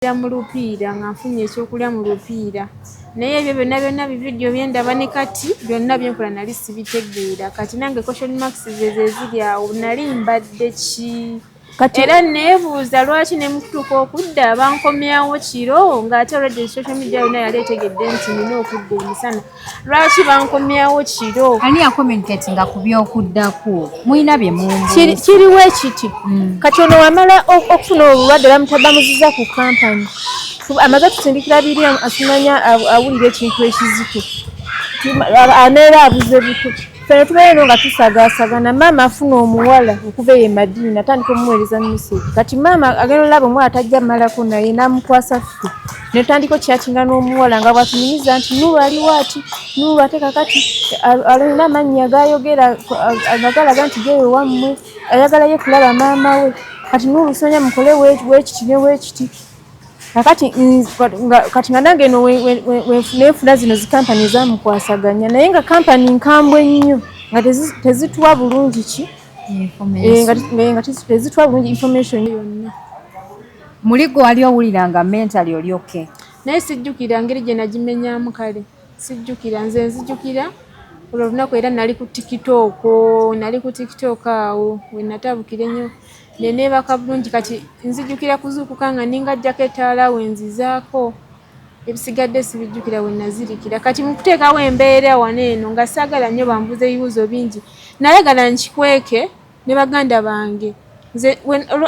Mu lupiira nga nfunye ekyokulya mu lupiira, naye ebyo byonna byonna bividiyo byendaba ne kati byonna byenkola nali sibitegeera. Kati nange question marks ze ziri awo, nali mbadde ki? Era neebuuza lwaki ne mukutuuka okudda bankomyawo kiro, ng'ate already social media yonna yali etegedde nti nina okudda emisana. Lwaki bankomyawo kiro? Ani yacommunicatinga ku byokuddako? Mulina bye mumbuuza. Kiriwo ekiti. Kati ono wamala okufuna obulwadde, bamuziza ku kampani, amaze tusindikira biri, asimanya awulira ekintu ekizito, aneera abuze buto. Fene tubeera eno nga tusagaasagana. Maama afuna omuwala okuva eyo e Madiina, atandika omuweereza message. Kati maama agenda olaba omuwala tajja malako, naye n'amukwasa ffe, netandika okyakinga n'omuwala nga bwatunyumiza nti Nuulu aliwo ati, Nuulu ate kakati alina amannya gayogera nga galaga nti geeyo wammwe, ayagala ye kulaba maama we. Kati Nuulu simanya mukole weekiti ne weekiti. Kakati kati nga nange eno nenfuna zino zikampani ezamukwasaganya, naye nga kampani nkambwe nnyo, nga tezituwa bulungi ki, nga tezituwa bulungi information yonna. Muligo wali owulira nga mentally oli okay? Naye sijjukira ngeri gye nagimenyamu. Kale sijjukira, nze nzijukira olwo olunaku era nali ku TikTok, nali ku TikTok awo we natabukira ennyo, neneebaka bulungi. Kati nzijukira kuzuukuka nga ninga ajjako ettaala wenzizaako, ebisigadde sibijjukira we nazirikira. Kati mu kuteekawo embeera wano eno, nga saagala nnyo bambuuza ebibuuzo bingi, nayagala nkikweke ne baganda bange. Nze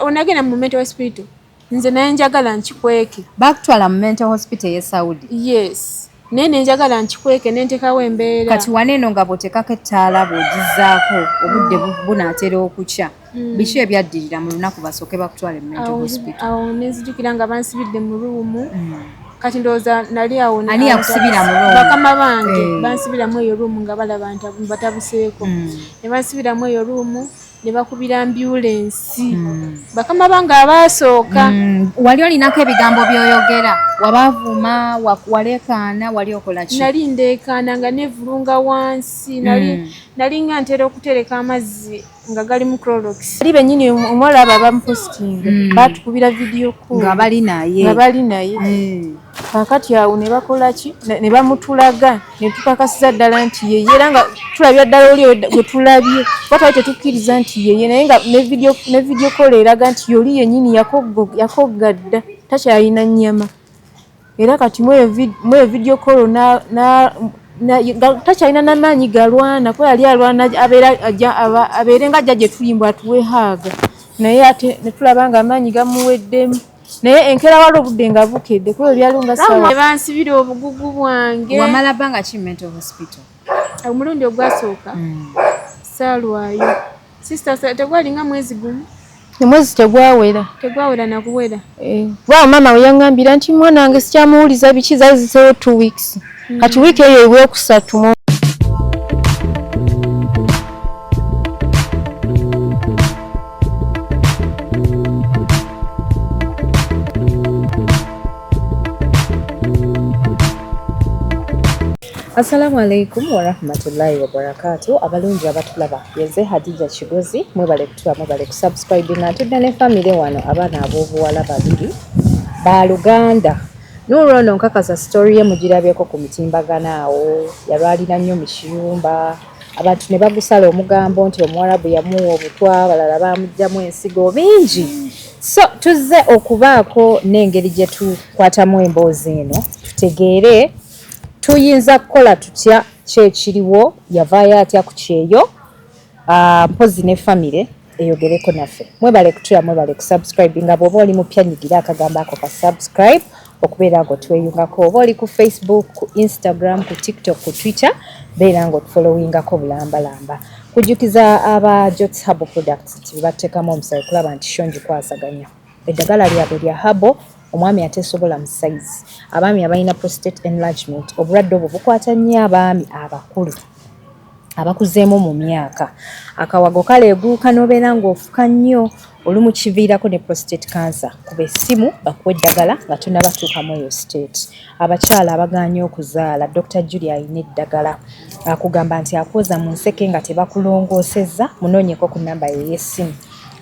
wenagenda mu mental hospital, nze naye njagala nkikweke. Bakutwala mu mental hospital ey'e Saudi? Yes, naye nenjagala nkikweke, nentekawo embeera. Kati wano eno nga bw'oteekako ettaala, bw'ogizaako, obudde bunaatera okukya. Biki ebyaddirira mu lunaku basooke bakutwale mu mental hospital? Awo nenzijukira nga bansibidde mu room. Kati ndowooza nali awo. Ani yakusibira mu room? Bakama bange. Bansibiramu eyo room nga balaba nti batabuseeko, ne bansibiramu eyo room, ne bakubira ambulensi bakama bange abaasooka. Wali olinako ebigambo by'oyogera? Wabaavuma, waleekaana, wali okola ki? Nali ndeekaana nga nevulunga wansi. Nali nga ntera okutereka amazzi nga gali mu Clorox. Ali bennyini omuwala abo abamupositinga batukubira video call. Nga bali naye? Nga bali naye. Kakati awo ne bakola ki, ne bamutulaga, ne tukakasiza ddala nti yeye, era nga tulabya ddala oli gwe tulabye, kuba twali tetukkiriza nti yeye, naye nga ne video call eraga nti yoli yennyini. Yakogga dda, takyalina nnyama. Era kati mweyo video call takyalina namaanyi galwana, kuba yali alwana abeere nga ajja gye tuli mbu atuwe hug, naye ate ne tulaba nga amaanyi gamuweddemu. Naye enkeera wali obudde nga bukedde, kuba ebyaliwo nga sawa. Ne bansibira obugugu bwange. Wamala bbanga ki mental hospital? Omulundi ogwasooka saalwayo, sister, tegwalinga mwezi gumu. Omwezi tegwawera. Tegwawera nakuwera. Waawo, maama we yaŋŋambira nti mwana wange sikyamuwuliza biki, zaali ziseewo 2 weeks. Kati wiiki eyo eweekusatu. Assalamu alaikum warahmatullahi wabarakatu. Abalungi abatulaba, yenze Hadija Kigozi. Mwebale kutula, mwebale kusubscribinga. Ntudde ne famire wano, abaana ab'obuwala babiri baluganda. Nuuru ono nkakasa story ye mugirabyeko ku mitimbagano awo. Yalwalira nnyo mu kiyumba, abantu ne bagusala omugambo nti omuwarabu yamuwa obutwa, abalala bamuggyamu ensigo, bingi. So tuzze okubaako n'engeri gye tukwatamu emboozi eno, tutegeere tuyinza kukola tutya, kyekiriwo, yavaayo atya ku kyeyo, mpozi ne famire eyogereko naffe. Mwebale kutula, mwebale kusubscribe. Nga bw'oba oli mupya, nyigira akagambo ako ka subscribe okubeera nga otweyungako. Oba oli ku Facebook, ku Instagram, ku TikTok, ku Twitter, beera nga otufollowingako bulambalamba. Kujjukiza aba Jots Herbal Products nti bebateekamu omusayi okulaba nti show ngikwasaganya. Eddagala lyabwe lya herbal, omwami ateesobola mu size, abaami abalina prostate enlargement, obulwadde obwo bukwata nnyo abaami abakulu abakuzeemu mu myaka. Akawago kaleeguuka n'obeera ng'ofuka nnyo, olumu kiviirako ne prostate cancer. Kuba essimu bakuwa eddagala nga tonnabatuukamu eyo state. Abakyala abagaanye okuzaala, Dr Julia alina eddagala, akugamba nti akwoza mu nseke nga tebakulongoosezza. Munoonyeko ku namba ye ey'essimu.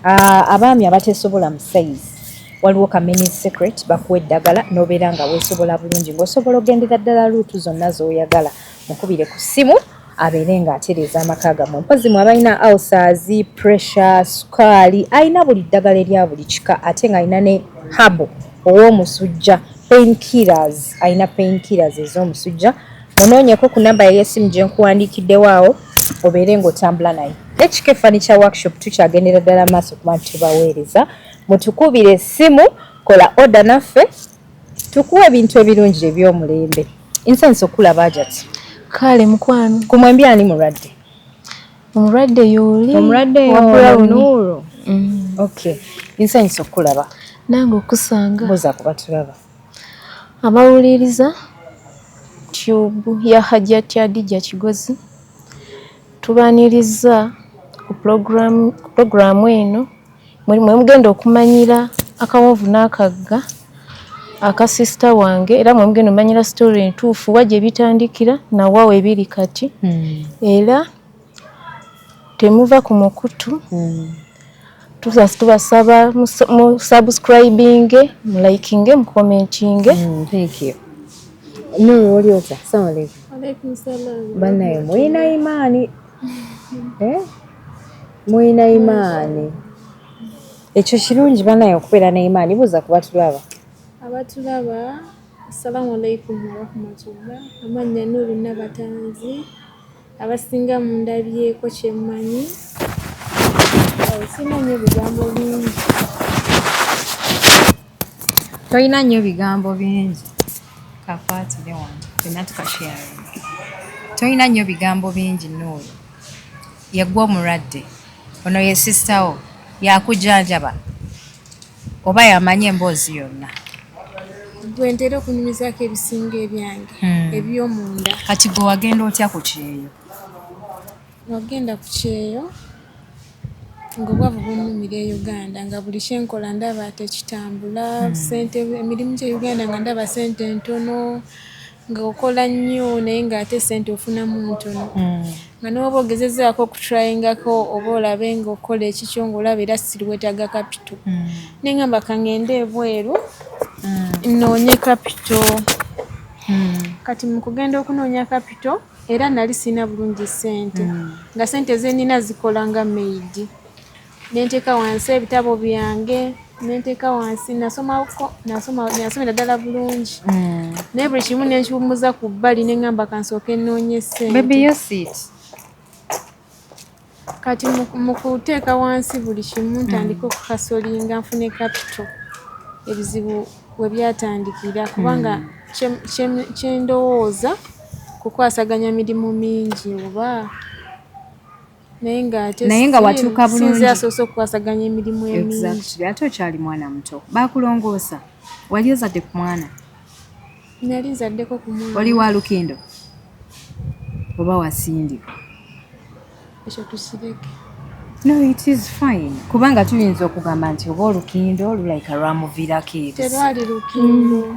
Abaami abateesobola mu size. Waliwo Kameni Secret, bakuwa eddagala n'obeera nga weesobola bulungi, ng'osobola ogendera ddala route zonna z'oyagala. Mukubire ku ssimu abeere ng'atereeza amaka gammwe. Mpozi mwe abalina ulcers, pressure, sukaali, alina buli ddagala erya buli kika, ate ng'alina ne herbal ow'omusujja, pain killers, alina pain killers ez'omusujja. Munoonyeko ku namba ye y'essimu gye nkuwandiikiddewo awo, obeere ng'otambula naye. HK Furniture Workshop, tukyagendera ddala maaso kuba nti tubaweereza. Mutukubire essimu, kola order naffe tukuwa ebintu ebirungi eby'omulembe. Insense okulaba, Hajati. Kale mukwano. Ku mwembi ani mulwadde? Omulwadde yooli. Omulwadde wa yono Brown. Nuuru. Okay, insanyusa okulaba. Nange okusanga. Mbuuza kuba tulaba. Abawuliriza tube ya Hajati Hadija Kigozi, tubaniriza ku pulogulaamu eno mwe mugenda okumanyira akawonvu n'akagga aka sister wange, era mwe mugenda omanyira story entuufu wa gye bitandikira nawa we biri kati. Era temuva ku mukutu. Tubasaba mu subscribinge, mu likinge, mu commentinge. Thank you. Nuru, oli otya? Assalamu alaikum. Alaikum salam. Bannaye mulina imaani, eh? Mulina imaani, ekyo kirungi bannaye okubeera ne imaani. Buuza kuba tulaba. Abatulaba, assalamu alaikum warahmatullah. Amannya Nuru Nabatanzi, abasinga mundabyeko kyemmanyi. Sirina nnyo bigambo bingi. Tolina nnyo bigambo bingi, kakwatire wano fenna tukasharinga. Tolina nnyo bigambo bingi. Nuuru yeggwe omulwadde, ono ye sister wo, yakujjanjaba oba yamanyi emboozi yonna? Gwe ntera okunyumizaako ebisinga ebyange eby'omunda. Kati gwe wagenda otya ku kyeyo? Wagenda ku kyeyo ng'obwavu bunnumira e Uganda, nga buli kyenkola ndaba tekitambula. Sente, emirimu gye Uganda nga ndaba sente ntono, nga okola nnyo naye ng'ate sente ofunamu ntono, nga n'oba ogezezaako okutryingako oba olabe ng'okola ekikyo ng'olaba era still weetaaga capital. Neŋŋamba kaŋŋende ebweru nnoonye capital. Kati mu kugenda okunoonya capital, era nali sirina bulungi ssente, nga ssente ze nnina zikola nga maid. Nenteeka wansi ebitabo byange, nenteeka wansi. Nasomako, nasomera ddala bulungi, naye buli kimu nenkiwummuza ku bbali, neŋŋamba kansooke nnoonye ssente. Baby, your seat. Kati mu kuteeka wansi buli kimu ntandike okuhustlinga nfune capital, ebizibu we byatandikira, kubanga kye ndowooza kukwasaganya mirimu mingi oba naye ng'ate Naye nga watuuka sinze bulungi. asoose okukwasaganya emirimu emingi. Exactly, ate okyali mwana muto, bakulongoosa. Wali ozadde ku mwana? Nali nzaddeko ku mwana. Oli wa Lukindo oba wasindika? Ekyo tukireke. No, it is fine, kubanga tuyinza okugamba nti oba olukindo lulayika lwamuviirako ebizibu. Terwali lukindo.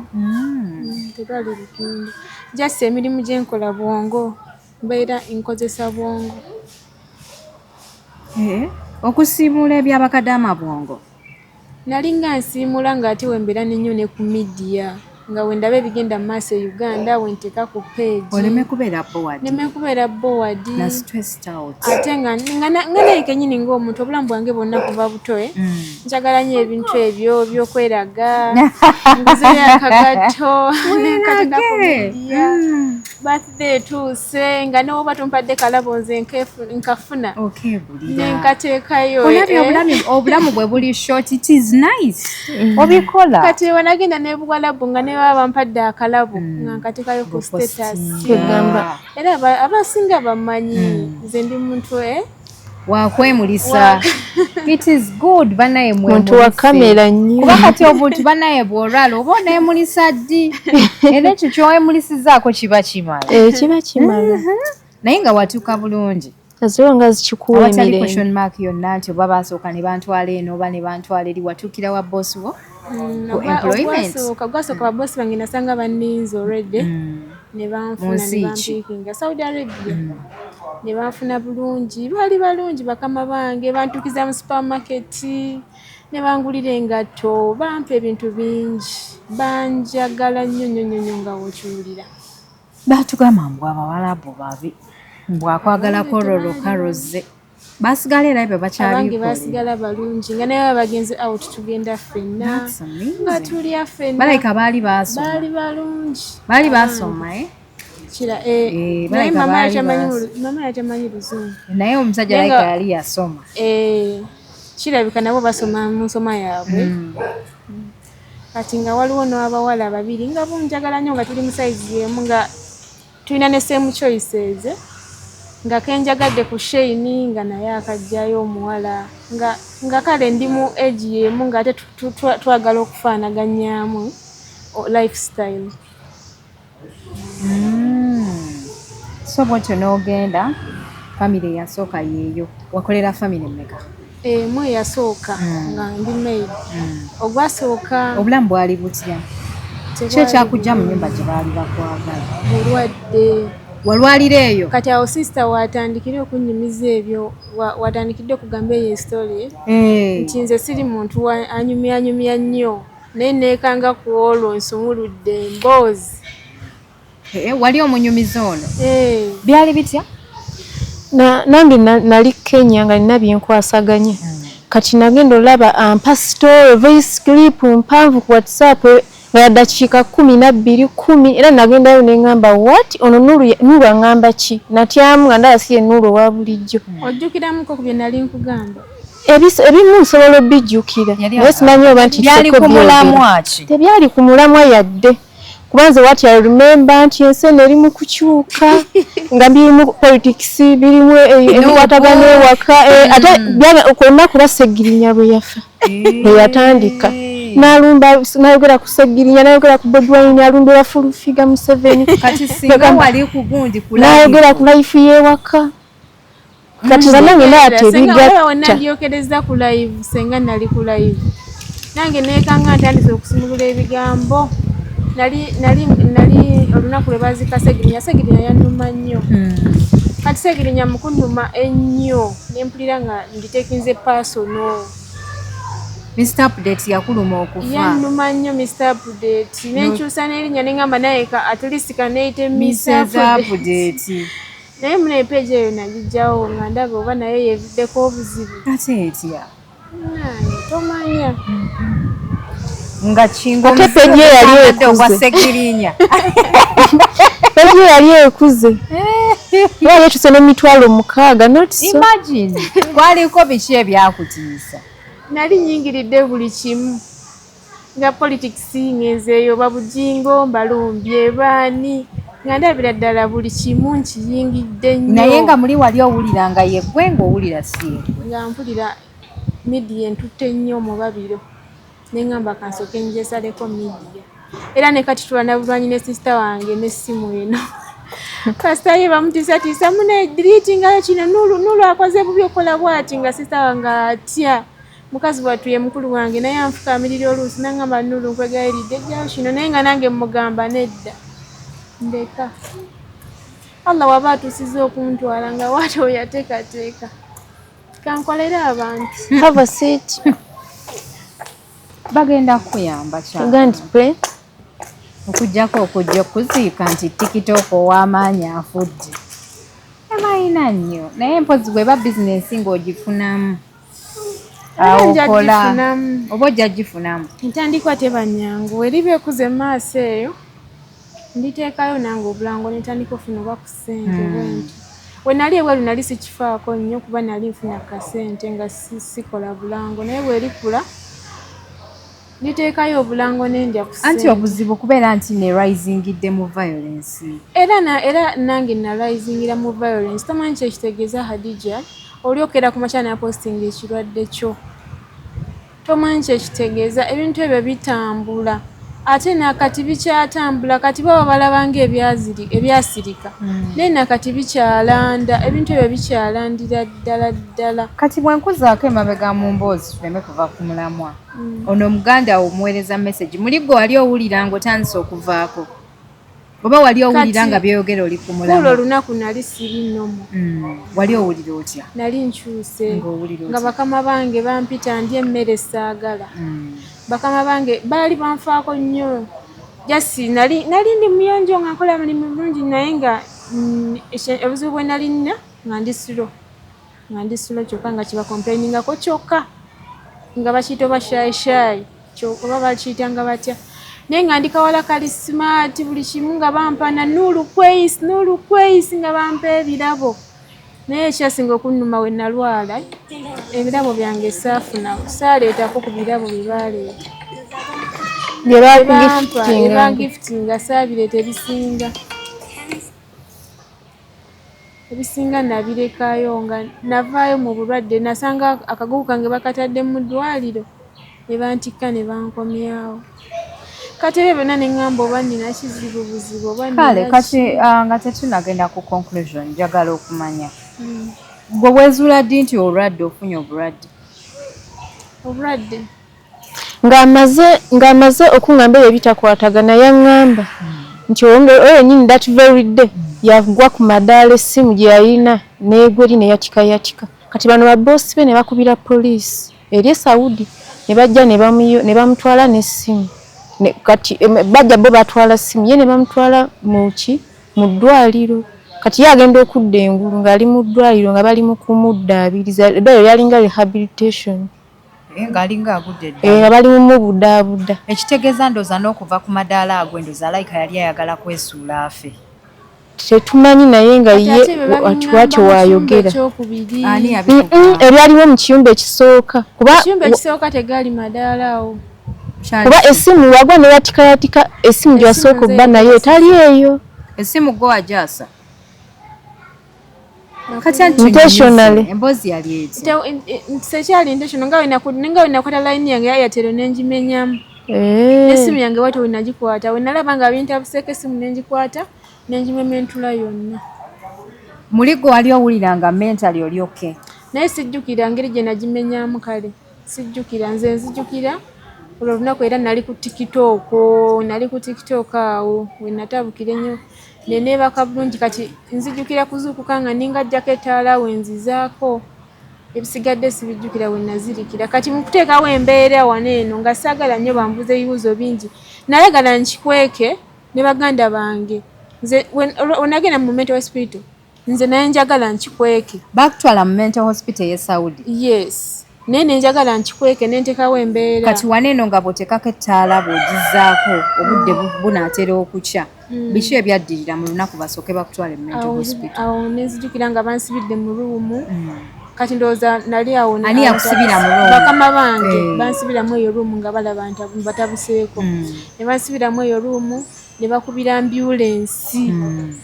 Terwali lukindo, just emirimu gye nkola bwongo, mbeera nkozesa bwongo. Eh, okusiimuula ebyabakadaama bwongo? Nalinga nsiimula ng'ate wembeera nennyo ne ku media, nga wendaba ebigenda mu maaso e Uganda wenteeka ku page. Oleme kubeera bored. Neme kubeera bored. Na stressed out. Ate nga naye kenyini ng'omuntu, obulamu bwange bwonna kuva buto, eh? Njagala nnyo ebintu ebyo byokweraga. Nguzeyo akagato nenkateeka ku media. Birthday etuuse, nga newoba tompadde kalabo, nze nkafuna Okebulira. nenkateekayo. Olabye? Eh. Obulamu bwe buli short, it is nice obikola. Kati wenagenda ne Buwalabu, nga ne baba bampadde akalabo, nga nkateekayo ku status. Kwegamba. Era abasinga bamanyi nze ndi muntu, eh? Wakwemulisa, it is good banaye. Muntu wa kamera nnyo. Kuba kati obuntu banaye bw'olwala oba oneemulisa ddi? Era ekyo kyowemulisizaako kiba kimala. Eh, kiba kimala. Naye nga watuuka bulungi. As long as kikuwa Awatali emirembe. question mark yonna nti oba basooka ne bantwala eno oba ne bantwala eri, watuukira wa boss wo ku employment? Ogwasooka babosi bange nasanga banninze already, ne Mu banfuna. nsi Ne ki? bampickinga Saudi Arabia, ne banfuna bulungi. Baali balungi bakama bange, bantuukiza mu supermarket. Ne bangulira engatto, bampa ebintu bingi, banjagala nnyo nnyo nnyo nnyo nga wokiwulira. Batugamba mbu abawalabu babi, mbu akwagalako lwo lwokka lwozze, basigala era ebyo Abange bakyabikolera. Basigala balungi, nga naye baba bagenze out tugenda ffenna. That's amazing. Nga tulya ffenna. Balabika baali baasoma. Baali balungi. Baali baasoma, eh? Kira eh, Eh, naye balabika mama baali yatamanyi baasoma. mama yatamanyi luzungu. Naye omusajja Naye alabika yali yasoma. Eh, kirabika nabo basoma mu nsoma yaabwe. Kati nga waliwo n'abawala babiri nga bunjagala nnyo, nga tuli mu size emu, nga tulina ne same choices, nga kenjagadde ku Shein nga naye akajjayo omuwala, nga kale ndi mu age y'emu, nga ate twagala okufaanaganyaamu lifestyle. So bwotyo n'ogenda famire eyasooka yeeyo, wakolera famire mmeka? Emu eyasooka nga ndi maid, ogwasooka. Obulamu bwali butya? Ki ekyakujja mu nyumba gye baali bakwagala? Bulwadde. Walwalira eyo? Kati awo sister watandikire okunyumiza ebyo, watandikidde okugamba eyo story nti nze siri muntu anyumyanyumya nnyo, naye neekanga ku olwo nsumuludde emboozi. Eh, wali omunyumiza ono? Eh. Byali bitya? Nange nali Kenya nga nina byenkwasaganya. Kati nagenda olaba ampa story, voice clip mpanvu ku WhatsApp nga ya dakiika 12, 10. Era nagendayo neŋŋamba, "What? Ono Nuru aŋŋamba ki?" Natyamu nga ndaba si ye Nuru owa bulijjo. Ojjukiramuko ku bye nali nkugamba? Ebimu nsobola obijjukira, Yali naye simanyi oba nti Byali tusooke ku obyogera. mulamwa ki? Tebyali ku mulamwa yadde, kuba nze what I remember nti ensi eno eri mu kukyuka, nga birimu politics, birimu ebikwatagana ewaka, ate ku lunaku lwa Segirinya lwe yafa lwe yatandika n'alumba, n'ayogera ku Segirinya, n'ayogera ku Bobi Wine, alumbira full figure Museveni. Kati singa wali ku gundi ku N'ayogera ku life y'ewaka. Kati nga nange ndaba Senga olaba tebigatta. Nandyokereza ku live, senga nali ku live nange neekanga ntandise okusumulula ebigambo. Nali olunaku lwe bazika Segirinya, Segirinya yannuma nnyo. Kati Segirinya mukunnuma ennyo, nempulira nga nditekinze personal. Mr Update yakuluma okufa? Yannuma nnyo Mr Update, nenkyusa n'erinnya, neŋŋamba naye ka at least kaneeyite Miss Mrs Update. Update. Naye muna epeegi eyo nagijjawo nga ndaba oba naye yeevuddeko obuzibu. Ate etya? Nange tomanya. Nga kingo. Ate page ye yali ogwa ekuze. Segirinya. Page yali ekuze, era yeetuse n'600,000, not so. Imagine, kwaliko biki ebyakutiisa? Nali nyingiridde buli kimu, nga politics ngenzeeyo, babujingo mbalumbye, baani, nga ndabira ddala buli kimu nkiyingidde nnyo. Naye nga muli wali owulira nga yeggwe, ng'owulira si yeggwe? Nga mpulira media entutte nnyo mu babiro, neŋŋamba kansooke njesaleko media. Era ne kati tulwana bulwanyi ne sister wange n'essimu eno. Kasita ye bamutiisatiisa, mune deletingayo kino, Nulu, Nulu akoze bubi okukola bwati, nga sister wange atya. Mukazi wattu ye mukulu wange, naye anfukaamirira oluusi naŋŋamba, "Nulu, nkwegayiridde, ejjayo kino," naye nga nange mugamba, "Nedda, ndeka. Allah waba atuusiza okuntwala nga waati we yateekateeka, kankolere abantu." Have a seat. Bagenda kukuyamba. Go and pray. Okujjako okujja okuziika nti TikTok ow'amaanyi afudde, emayina nnyo, naye mpozi bweba bizinensi ng'ogifunamu. Era Awo nja kola. gifunamu. Oba ojja gifunamu. Entandikwa teba nyangu. Eriba ekuze maaso eyo, nditeekayo nange obulango nentandika ofuna oba ku ssente bwenti. We nali ebweru nali sikifaako nnyo, kuba nali nfuna kasente nga sikola bulango, naye bwerikula nditeekayo obulango nendya ku Anti ssente. Obuzibu kubeera nti ne risingidde mu violence. Era nange nalisingira mu violence. Tomanyi kyekitegeeza, Hadija, oli okera ku makya napostinga ekirwadde kyo, tomanyi kyekitegeeza. Ebintu ebyo bitambula, ate nakati bikyatambula. Kati baba balabanga ebyasirika, naye nakati bikyalanda, ebintu ebyo bikyalandira ddala ddala. Kati bwe nkuzaako emabega mu mboozi, tuleme kuva ku mulamwa, ono omuganda wo omuweereza message, muli gwe wali owulira ng'otandise okuvaako? Oba wali owulira nga byeyogera oli ku mulamwa? Olwo olunaku nali siri nomo. Wali owulira otya? Nali nkyuse nga bakama bange bampita ndya emmere saagala. Bakama bange baali banfaako nnyo. Just nali ndi muyonjo nga nkola mulimu bulungi, naye nga obuzibu bwe nali nina nga ndi slow. Nga ndi slow kyokka nga kiba-complainingako kyokka nga bakiyita oba shy shy oba bakiyitanga batya, naye nga ndi kawala kali smart, buli kimu nga bampana nulukweyisi nulukweyisi nga bampa ebirabo. Naye ekyasinga okunnuma we nalwala, ebirabo byange saafuna, saaleetako ku birabo bye baleeta bye bangiftinga, saabireeta. Ebisinga nabirekayo. Nga navaayo mu bulwadde, nasanga akagugu kange bakatadde mu ddwaliro ne bantikka ne bankomyawo. Kati ebyo byonna ne ŋŋamba oba nina kizibu buzibu oba Kale kati nga tetunagenda ku conclusion, njagala okumanya gwe weezuula ddi nti olwadde, ofunye obulwadde? Obulwadde? Ng'amaze okuŋŋamba ebyo ebitakwatagana, yaŋŋamba nti oyo yennyini that very day yagwa ku madaala, essimu gye yalina n'egwa eri neyatika yatika. Kati bano baboosi be ne bakubira poliisi eri e Saudi ne bajja ne bamutwala n'essimu. Kati bajja bo batwala ssimu ye ne bamutwala muki mu ddwaliro. Kati ye agenda okudda engulu ng'ali mu ddwaliro nga bali mu kumuddaabiriza. Eddwaliro lyalinga rehabilitation. Ng'alinga agudde eddala. Nga bali mu mubudaabuda. Ekitegeeza ndooza n'okuva ku madaala ago, endooza alayika yali ayagala kwesuula afe. Tetumanyi, naye nga ye bwatyo waayogera. Ebyaliwo mu kiyumba ekisooka kuba ekisooka tegali madaala awo. Kuba essimu wagwa neyatika essimu gye wasooka obba naye etali eyo. Essimu gwe wagyasa? Intentionally. Emboozi yali eti? Sekyali intentional, nga wenakwata line yange ya Airtel nengimenyamu. Essimu yange wati wenagikwata, wenalaba nga bintabuseeko, essimu nengikwata nengimementula yonna. Muli gwe wali owulira nga mentally oli okay? Naye sijjukira ngeri gye nagimenyamu. Kale sijjukira, nze nzijukira olwo olunaku era nali ku TikTok, nali ku TikTok awo wenatabukira ennyo neneebaka bulungi. Kati nzijukira kuzuukuka nga ninga ajjako ettaala wenzizaako, ebisigadde sibijjukira we nazirikira. Kati mu kuteekawo embeera wano eno nga saagala nnyo bambuuza ebibuuzo bingi, nayagala nkikweke ne baganda bange. Nze wenagenda mu mental hospital, nze naye njagala nkikweke. Bakutwala mu mental hospital ey'e Saudi? Yes, naye nenjagala nkikweke nentekawo embeera. Kati wano eno nga bw'oteekako ettaala bw'ogizaako, obudde bunaatera okukya. Biki ebyaddirira mu lunaku basooke bakutwala mu mental hospital? Awo nenzijukira nga bansibidde mu ruumu. Kati ndowooza nali awo. Ani yakusibira mu ruumu? Bakama bange. Bansibiramu eyo ruumu nga balaba nti batabuseeko, ne bansibiramu eyo ruumu ne bakubira ambulensi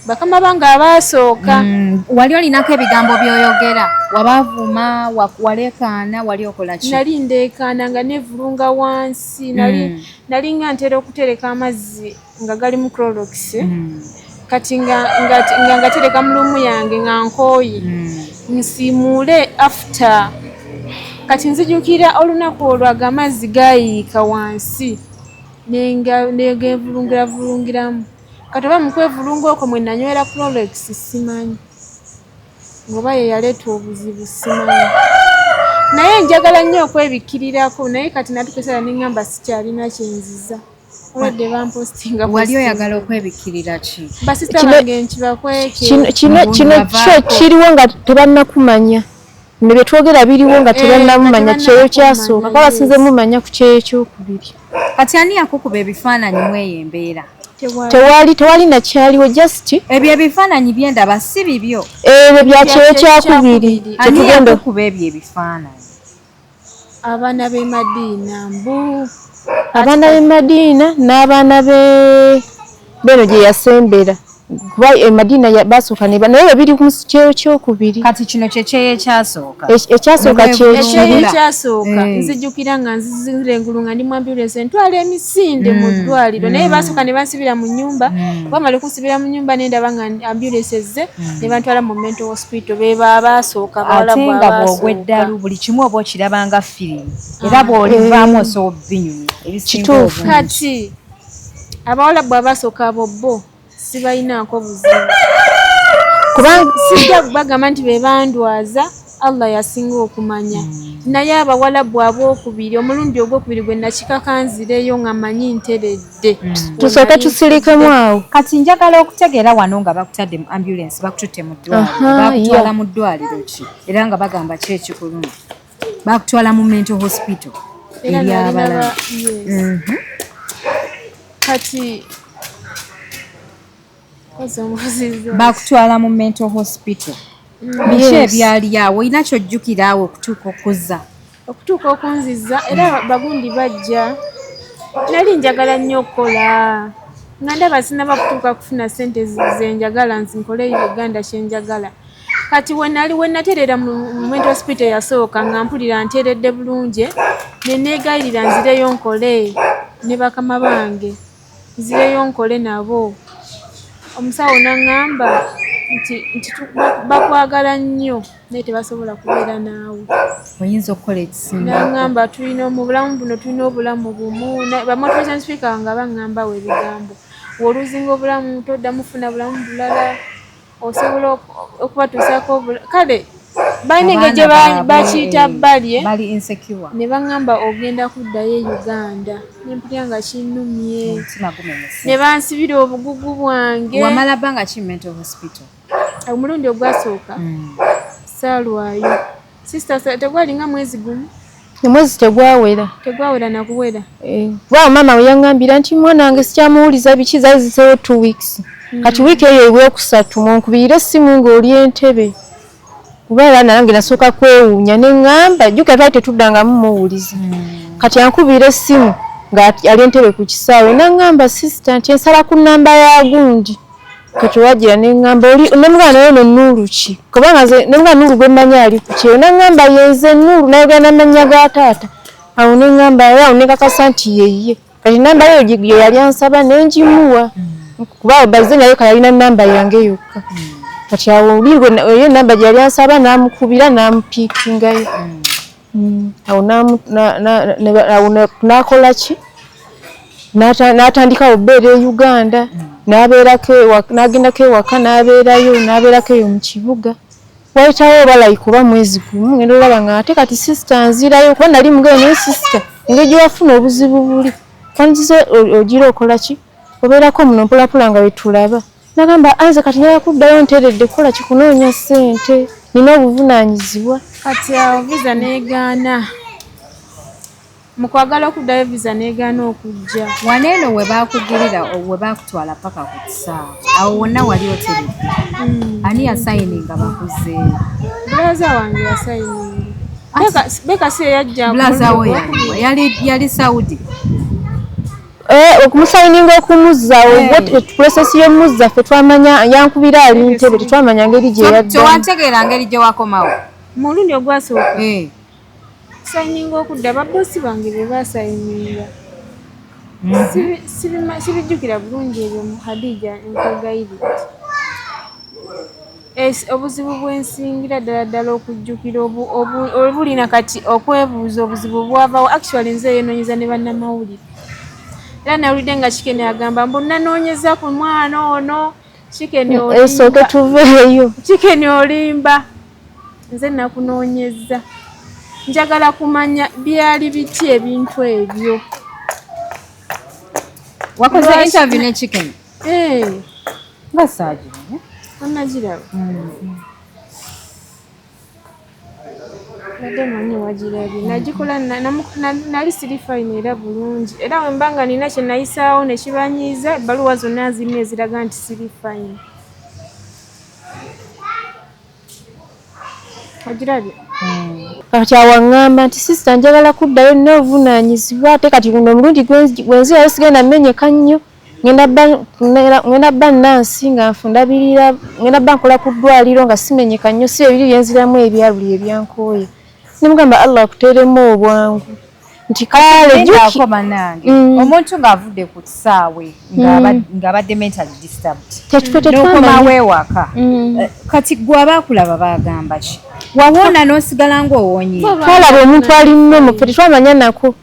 bakama bange abaasooka. Wali olinako ebigambo by'oyogera? Wabaavuma, waleekaana, wali okola ki? Nali ndeekaana nga nevulunga wansi. Nali nga ntera okutereka amazzi nga gali mu Clorox. Kati nga ngatereka mu luumu yange nga nkooye, nsiimuule after. Kati nzijukira olunaku olwo ago amazzi gayiika wansi negevulungiravulungiramu. Kati oba mukwevulunga okwo mwe nanywera Clorox simanyi, ngoba ye yaleeta obuzibu simanyi, naye njagala nnyo okwebikkirirako. Naye kati natuuka esaala neŋŋamba sikyalina kyenziza, olwadde bampostinga. Wali oyagala okwebikkirira ki? Basista bange nkibakweke. Kino kyo kiriwo nga tebannakumanya. Bino bye twogera biriwo nga tebannamumanya. Kyeyo kyasooka kuba basinze mumanya ku kyeyo kyokubiri. Kati ani yakukuba ebifaananyi mweyo embeera? Tewali nakyaliwo, just Ebyo ebifaananyi byendaba si bibyo. Ebyo bya kyeyo kyakubiri. Ani yakukuba ebyo ebifaananyi? Abaana b'e Madiina mbu. Abaana b'e Madiina n'abaana be beno gye yasembera, kuba e Madiina basooka ne naye biri ku kyeyo kyokubiri. Kati kino kyekyeyo ekyasooka? Ekyasooka kyekiri. Ekyeyo ekyasooka nzijukira nga nzizira engulu nga ndi mu ambulance entwala emisinde mu ddwaliro, naye basooka ne bansibira mu nnyumba. Bamala okunsibira mu nnyumba nendaba nga ambulance ezze ne bantwala mu mental hospital. Beba abaasooka. Ate nga bw'ogwa eddalu buli kimu oba okiraba nga firimu, era bw'olivaamu osobola obinyumya ebisinga obungi. Kati abawala bwe abasooka abo bo Sibalinaako buzibu. Kubanga Sijja bagamba nti be bandwaza, Allah yasinga okumanya. Naye abawalabu abookubiri, omulundi ogwokubiri gwe nakikaka nzireyo nga manyi nteredde. Tusooke tusirikemu awo. Kati njagala okutegeera wano nga bakutadde mu ambulance, bakututte mu ddwaliro, bakutwala mu ddwaliro ki, era nga bagamba ki ekikuluma? Bakutwala mu mental hospital Era nalina eryabalabe? Yes. Kati kozi omubuzizo. Bakutwala mu mental hospital, biki ebyali awo? Olina kyojjukira awo okutuuka okuzza? Okutuuka okunziza, era bagundi bajja, nali njagala nnyo okukola nga ndaba sinaba kutuuka kufuna sente zenjagala nzi nkole Uganda kyenjagala. Kati wenali wenaterera mu mental hospital eyasooka, nga mpulira nteredde bulungi, neneegayirira nzireyo nkole ne bakama bange, nzireyo nkole nabo. Omusawo naŋŋamba nti bakwagala nnyo naye tebasobola kubeera naawe. Oyinza okukola ekisinga. Naŋŋamba tulina mu bulamu buno, tulina obulamu bumu. Ba motivation speaker nga baŋŋamba awo ebigambo, w'oluzinga obulamu toddamu funa bulamu bulala, osobola okubatuusaako kale balina engeri gye bakiyita balye. Bali insecure. Ne baŋŋamba ogenda kuddayo e Uganda, nempulira nga kinnumye. Omutima gumenyese. Ne bansibira obugugu bwange. Wamala bbanga ki mental hospital? Omulundi ogwasooka saalwayo, sister, tegwalinga mwezi gumu. Omwezi tegwawera. Tegwawera nakuwera. Kuba maama we yaŋŋambira nti mwana wange sikyamuwuliza biki, zaali ziseewo 2 weeks. Kati wiiki eyo ey'okusatu munkubirire essimu ng'oli Entebe, kuba era nange nasooka kwewuunya ne ŋŋamba, jjukira twali tetuddangamu muwuliza. Kati ankubira essimu nga ali Entebe ku kisaawe, naŋŋamba, "Sister," nti ensaba ku nnamba ya gundi. Kati wagira ne ŋŋamba oli, ne mugamba naye ono Nuulu ki, kubanga nze ne mugamba Nuulu gwe mmanyi ali ku kyeyo. Naŋŋamba yenze Nuulu, nayogera n'amannya ga taata. Awo ne ŋŋamba, awo ne nkakasa nti yeye. Kati namba yo gye yali ansaba ne ngimuwa, kuba bazze naye kale alina namba yange yokka. Kati awo oli eyo enamba gye yali ansaba n'amukubira n'amupiikingayo. Awo awo n'akola ki, n'atandika obeera e Uganda, n'abeerako n'agendako ewaka, n'abeerayo, n'abeerako eyo mu kibuga. Wayitawo oba like oba mwezi gumu, ngenda olaba nga ate kati, "Sister, nzirayo," kuba nali mugere naye, "Sister, engeri gye wafuna obuzibu buli kwandize ogira okola ki, obeerako muno mpolapola nga wetulaba." Nagamba, "Anze kati njagala kuddayo nteredde kukola ki, kunoonya ssente, nina obuvunaanyizibwa." Kati awo visa negaana. Mu kwagala okuddayo, visa negaana okujja. Wano eno we bakugulira, we bakutwala paka ku kisaawe, awo wonna wali oteredde? Ani yasayininga bakuzeeyo? Brother wange yasayininga. Beka si eyajja. Brother we yali Saudi? Okumusayininga okumuzza, process y'omuzza, ffe twamanya yankubira ali Ntebe, tetwamanya ngeri gye yadda. Tewategeera ngeri gye wakomawo? Mulundi ogwasooka sayininga okudda, babosi bange be basayininga. Sibijjukira bulungi ebyo mu Hadija, nkwegayiridde. Obuzibu bwensingira ddala ddala okujjukira obulina kati okwebuuza obuzibu bwavawo, actually nze yenoonyeza ne bannamawulire, era nawulidde nga Kikene agamba mbu nanoonyeza ku mwana ono. Kikene Esooke tuveeyo. Kikene olimba, nze nakunoonyeza. Njagala kumanya byali biti ebintu ebyo. Wakoze interview ne Chicken? Eh. Nga saagirabye. Onagiraba? Badde manyi wagirabye. Nagikola nali siri fine era bulungi, era wemba nga nina kye nayisaawo ne kibanyiiza, ebbaluwa zonna zirina eziraga nti siri fine. Ogirabye? Kati awo aŋŋamba nti, "Sister, njagala kuddayo, nina obuvunaanyizibwa." Ate kati guno omulundi gwenzirayo sigenda mmenyeka nnyo, ngenda bba nansi nga ndabirira, ngenda bba nkola ku ddwaliro nga simenyeka nnyo, si ebiri byenziramu ebya buli ebyankooye. Nemugamba, "Allah akuteeremu obwangu," nti kale. Jjukira bannange, omuntu ng'avudde ku kisaawe ng'abadde mentally disturbed, n'okomawo ewaka, kati gwe abaakulaba baagamba ki? Wawoona n'osigala ng'owonye? Twalaba omuntu ali nnomo, ffe tetwamanya nako.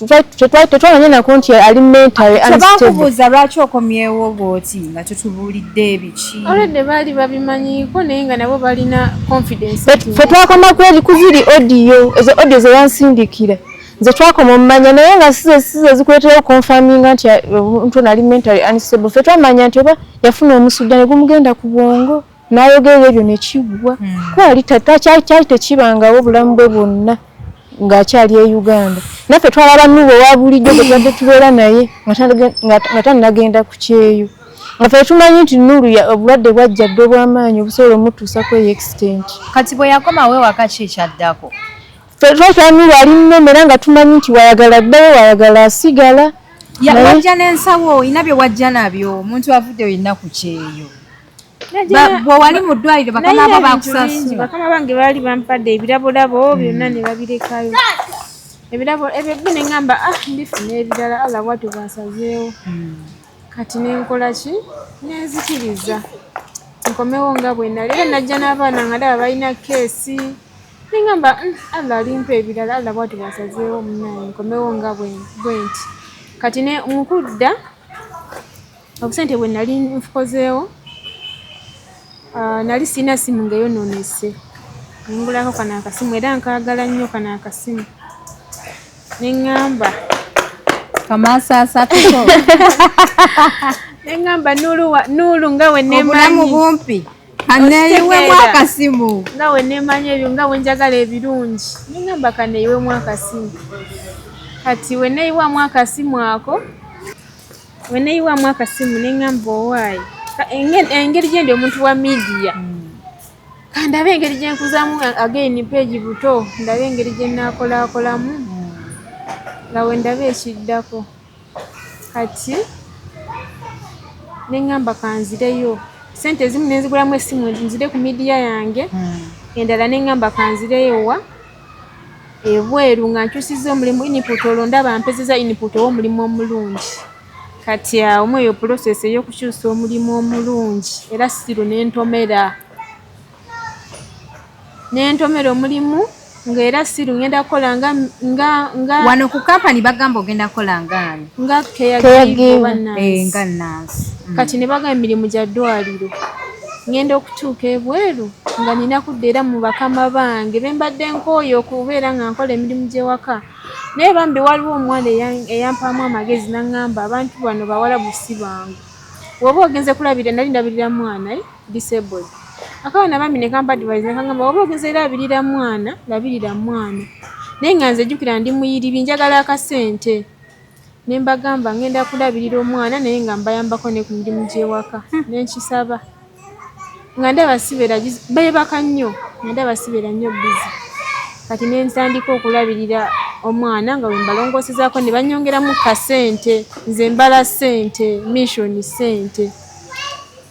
Tetwamanya nako nti ali mentally unstable. Tebakubuuza lwaki okomyewo bw'oti nga tutubuulidde ebiki? Already baali babimanyiiko, naye nga nabo balina confidence. Ffe twakoma kweri kuziri audio, ezo audio zeyansindikira nze twakoma omumanya, naye nga size zikuleeterawo confirminga nti omuntu ono ali mentally unstable. Ffe twamanya nti oba yafuna omusujja ne gumugenda ku bwongo n'ayogera ebyo ne kiggwa, kuba yali kyali tekibangawo obulamu bwe bwonna ng'akyali e Uganda. Naffe twalaba Nuba owa bulijjo gwe tubadde tubeera naye nga tannagenda ku kyeyo, nga ffe tumanyi nti Nuru obulwadde bwajja dde obw'amaanyi obusobola omutuusa ku eyo extent. Kati bwe yakomawo ewaka ki ekyaddako? Ffe twatwala Nuru ali nnene, era nga tumanyi nti wayagala addayo, wayagala asigala. Wajja n'ensawo, olina bye wajja nabyo, omuntu avudde yenna ku kyeyo. Bwe wali mu ddwaliro bakama bo bakusasula? Bakama bange baali bampadde ebirabolabo byonna ne babirekayo. Ebirabo ebyo byo ne ŋŋamba, ah, ndifuna ebirala, Allah bw'atyo bw'asazeewo. Kati ne nkola ki? Nenzikiriza nkomewo nga bwe nali, era najja n'abaana nga ndaba balina keesi, ne ŋŋamba, Allah alimpa ebirala, Allah bw'atyo bw'asazeewo, munnange nkomewo nga bwe nti. Kati ne nkudda obusente bwe nali nfukozeewo, nali sirina simu ng'eyonoonese, ngulako kano akasimu, era nkaagala nnyo kano akasimu, ne ŋŋamba Kamasaasatuko. Ne ŋŋamba Nuulu nga we Obulamu neemanyi bumpi, kaneeyiwemu akasimu. Nga we neemanyi ebyo, nga we njagala ebirungi, ne ŋŋamba kaneeyiwemu akasimu. Kati we neeyiwamu akasimu ako, we neeyiwamu akasimu, ne ŋŋamba owaayi, engeri gye ndi omuntu wa media, kandabe engeri gye nkuzaamu again page buto, ndabe engeri gye nnaakolakolamu nga we ndaba ekiddako. Kati ne ŋŋamba kanzireyo, ssente ezimu ne nzigulamu essimu nzire ku media yange, endala ne ŋŋamba kanzireyo wa ebweru nga nkyusizza omulimu input, olwo ndaba mpezezza input ow'omulimu omulungi. Kati awo mu eyo process ey'okukyusa omulimu omulungi, era siru nentomera omulimu, ng'era siru ngenda kukola nga nga nga Wano ku kampani bagamba ogenda kukola ngaani? Nga Caregiver. Caregiver oba nurse. Nga nurse. Kati ne bagamba emirimu gya ddwaliro, ngenda okutuuka ebweru nga nina kudda era mu bakama bange be mbadde nkooye okubeera nga nkola emirimu gy'ewaka. Naye bambi waliwo omuwala eyampaamu amagezi n'aŋŋamba, abantu bano bawalabu si bangu, bw'oba ogenze kulabirira, nali ndabirira mwana disabled, akawana bambi ne kampa advice ne kaŋŋamba, bw'oba ogenze labirira mwana, labirira mwana. Naye nga nze jjukira ndi muyiribi, njagala akasente, ne mbagamba ngenda kulabirira omwana naye nga mbayambako ne ku mirimu gy'ewaka. Ne nkisaba nga ndaba sibeera beebaka nnyo, nga ndaba sibeera nnyo busy. Kati ne ntandika okulabirira omwana nga bwe mbalongoosezaako ne bannyongeramu kasente. Nze mbala ssente, mission ssente,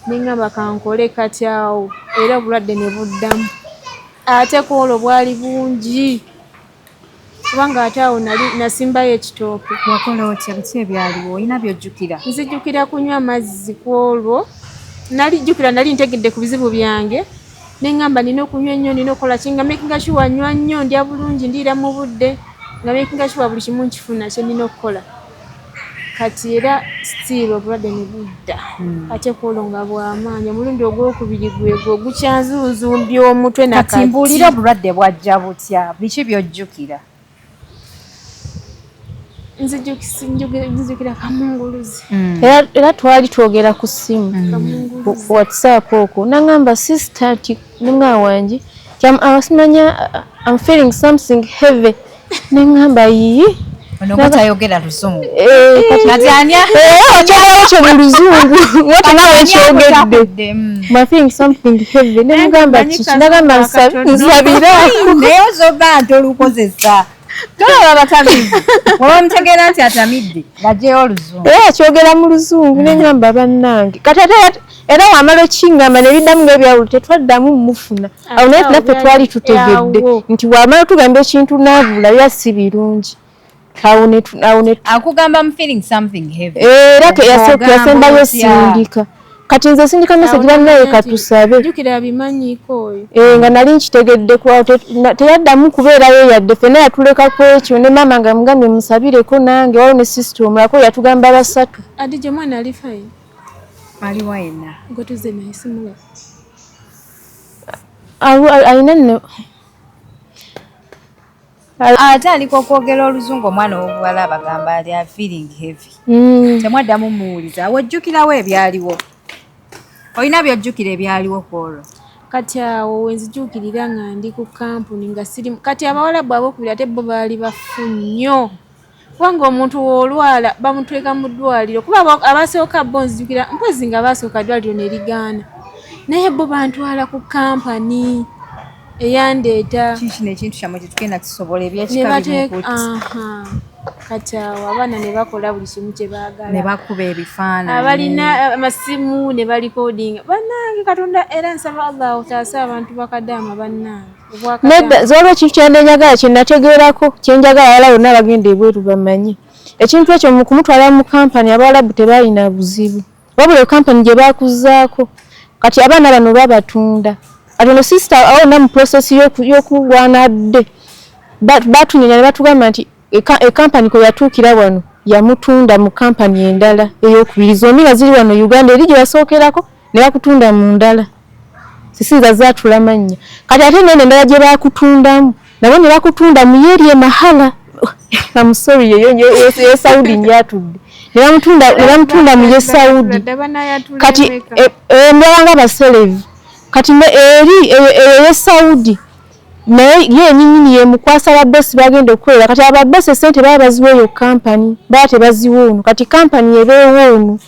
ne ŋŋamba kankole. Kati awo era obulwadde ne buddamu, ate ku olwo bwali bungi, kubanga ate awo nali nasimbayo ekitooke. Wakola otya? Biki ebyaliwo? Olina byojjukira? Nzijukira kunywa amazzi. Ku olwo nali jjukira nali ntegedde ku bizibu byange, ne ŋŋamba nina okunywa ennyo, nina okukola ki, nga makinga sure nywa nnyo, ndya bulungi, ndiira mu budde, nga makinga sure buli kimu nkifuna kye nina okukola. Kati era still obulwadde ne budda, ate ku olwo nga bw'amaanyi. Omulundi ogwokubiri gwegwo ogukyanzunzumbya omutwe. Kati mbuulira, obulwadde bwajja butya? Biki byojjukira? Nzijukira kamunguluzi. Era twali twogera ku ssimu ku WhatsApp okwo, naŋŋamba, sister, nti nemwana wange simanya, I'm feeling something heavy. Neŋŋamba, yiyi. Ono nga tayogera luzungu. Kati okyogerawo kyo mu luzungu ngate nga wekyogedde, I'm feeling something heavy. Nemugamba kiki? Nagamba nsabira. Naye ozoba nti olukozesa tolaba batamiivu oba mutegeera nti atamidde ng'aggyeyo oluzungu. Era akyogera mu luzungu, neŋŋamba bannange. Kati ate era wamala okiŋŋamba nebiddamu ngaebyawulo, tetwaddamu mufuna awo. Naye naffe twali tutegedde nti wamala tugamba ekintu naabula biba si birungi. Akugamba I'm feeling something heavy. Era yasembayo sindika. Kati nze sindika message bannaye katusabe. Jjukira abimanyiiko oyo. Eh, nga nali nkitegedde ku teyaddamu kubeerayo yadde, ffenna yatuleka ku ekyo ne maama nga mugambye musabireko nange, waliwo ne sister omulala yatugamba basatu. Adija omwana ali fine. Aliwa yenna? Gwe tuzze naye simulaba. Alina nno. Ate aliko okwogera oluzungu, omwana ow'obuwala abagamba ali feeling heavy. Temwaddamu muwuliza. Wojjukirawo ebyaliwo? Olina byojjukira ebyaliwo ku olwo? Kati awo wenzijukirira nga ndi ku kampuni nga siri. Kati abawalabu abokubiri ate bo baali bafu nnyo, kubanga omuntu w'olwala bamutweka mu ddwaliro, kuba abasooka bo nzijukira mpozi nga basooka ddwaliro ne ligaana, naye bo bantwala ku kampani eyandeeta. Kikino ekintu kyammwe tetugenda kisobola, ne ebyekika bateeka bimukutte. Aha. Kati awo abaana ne bakola buli kimu kye baagala. Ne bakuba ebifaananyi. Abalina amasimu ne balikodinga. Bannange, Katonda, era nsaba Allah otaase abantu bakadaama, bannange. Nedda, waliwo ekintu kyenenjagala kyenategeerako, kyenjagala abawala bonna abagenda ebweru bamanye ekintu ekyo. Mu kumutwala mu kampani, abawalabu tebalina buzibu, wabula ekampani gye bakuzaako kati abaana bano babatunda. Kati ono sister awo mu process y'okulwana dde batunyenya ne batugamba nti ekampani kwe yatuukira wano yamutunda mu kampani endala ey'okubiri. Zombi nga ziri wano Uganda, eri gye yasookerako ne bakutunda mu ndala, sisinza zaatula mannya. Kati ate nene endala gye bakutundamu nabo ne bakutunda mu yeri emahala. I'm sorry, ye Saudi njatudde ne bamutunda mu ye Saudi. Kati ndaba nga baselevu kati eri eyo ye Saudi, naye ye yennyini yemukwasa babosi bagenda okukolera. Kati ababosi esente baba baziwa eyo kampani, baba tebaziwa ono. Kati kampani ebeewo ono,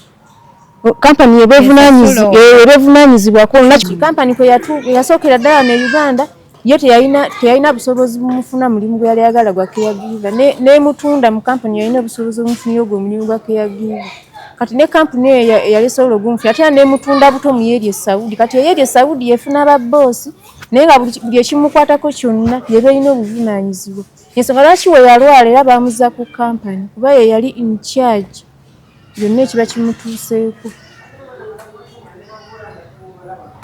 kampani ebeevunaanyizibwako. Kampani kwe yasookera ddala ne Uganda, yo teyalina busobozi bumufuna mulimu gwe yali ayagala gwa caregiver, n'emutunda mu kampani yalina obusobozi obumufunira ogwo omulimu gwa caregiver. Kati ne kampuni eyo eyali esobola ogumufuna, ate era n'emutunda buto mu yeeri e Saudi. Kati eyeeri e Saudi yefuna baboosi, naye nga buli ekimukwatako kyonna yeba erina obuvunaanyizibwa. Ensonga lwaki we yalwala era bamuzza ku kampani, kuba ye yali in charge yonna ekiba kimutuuseeko.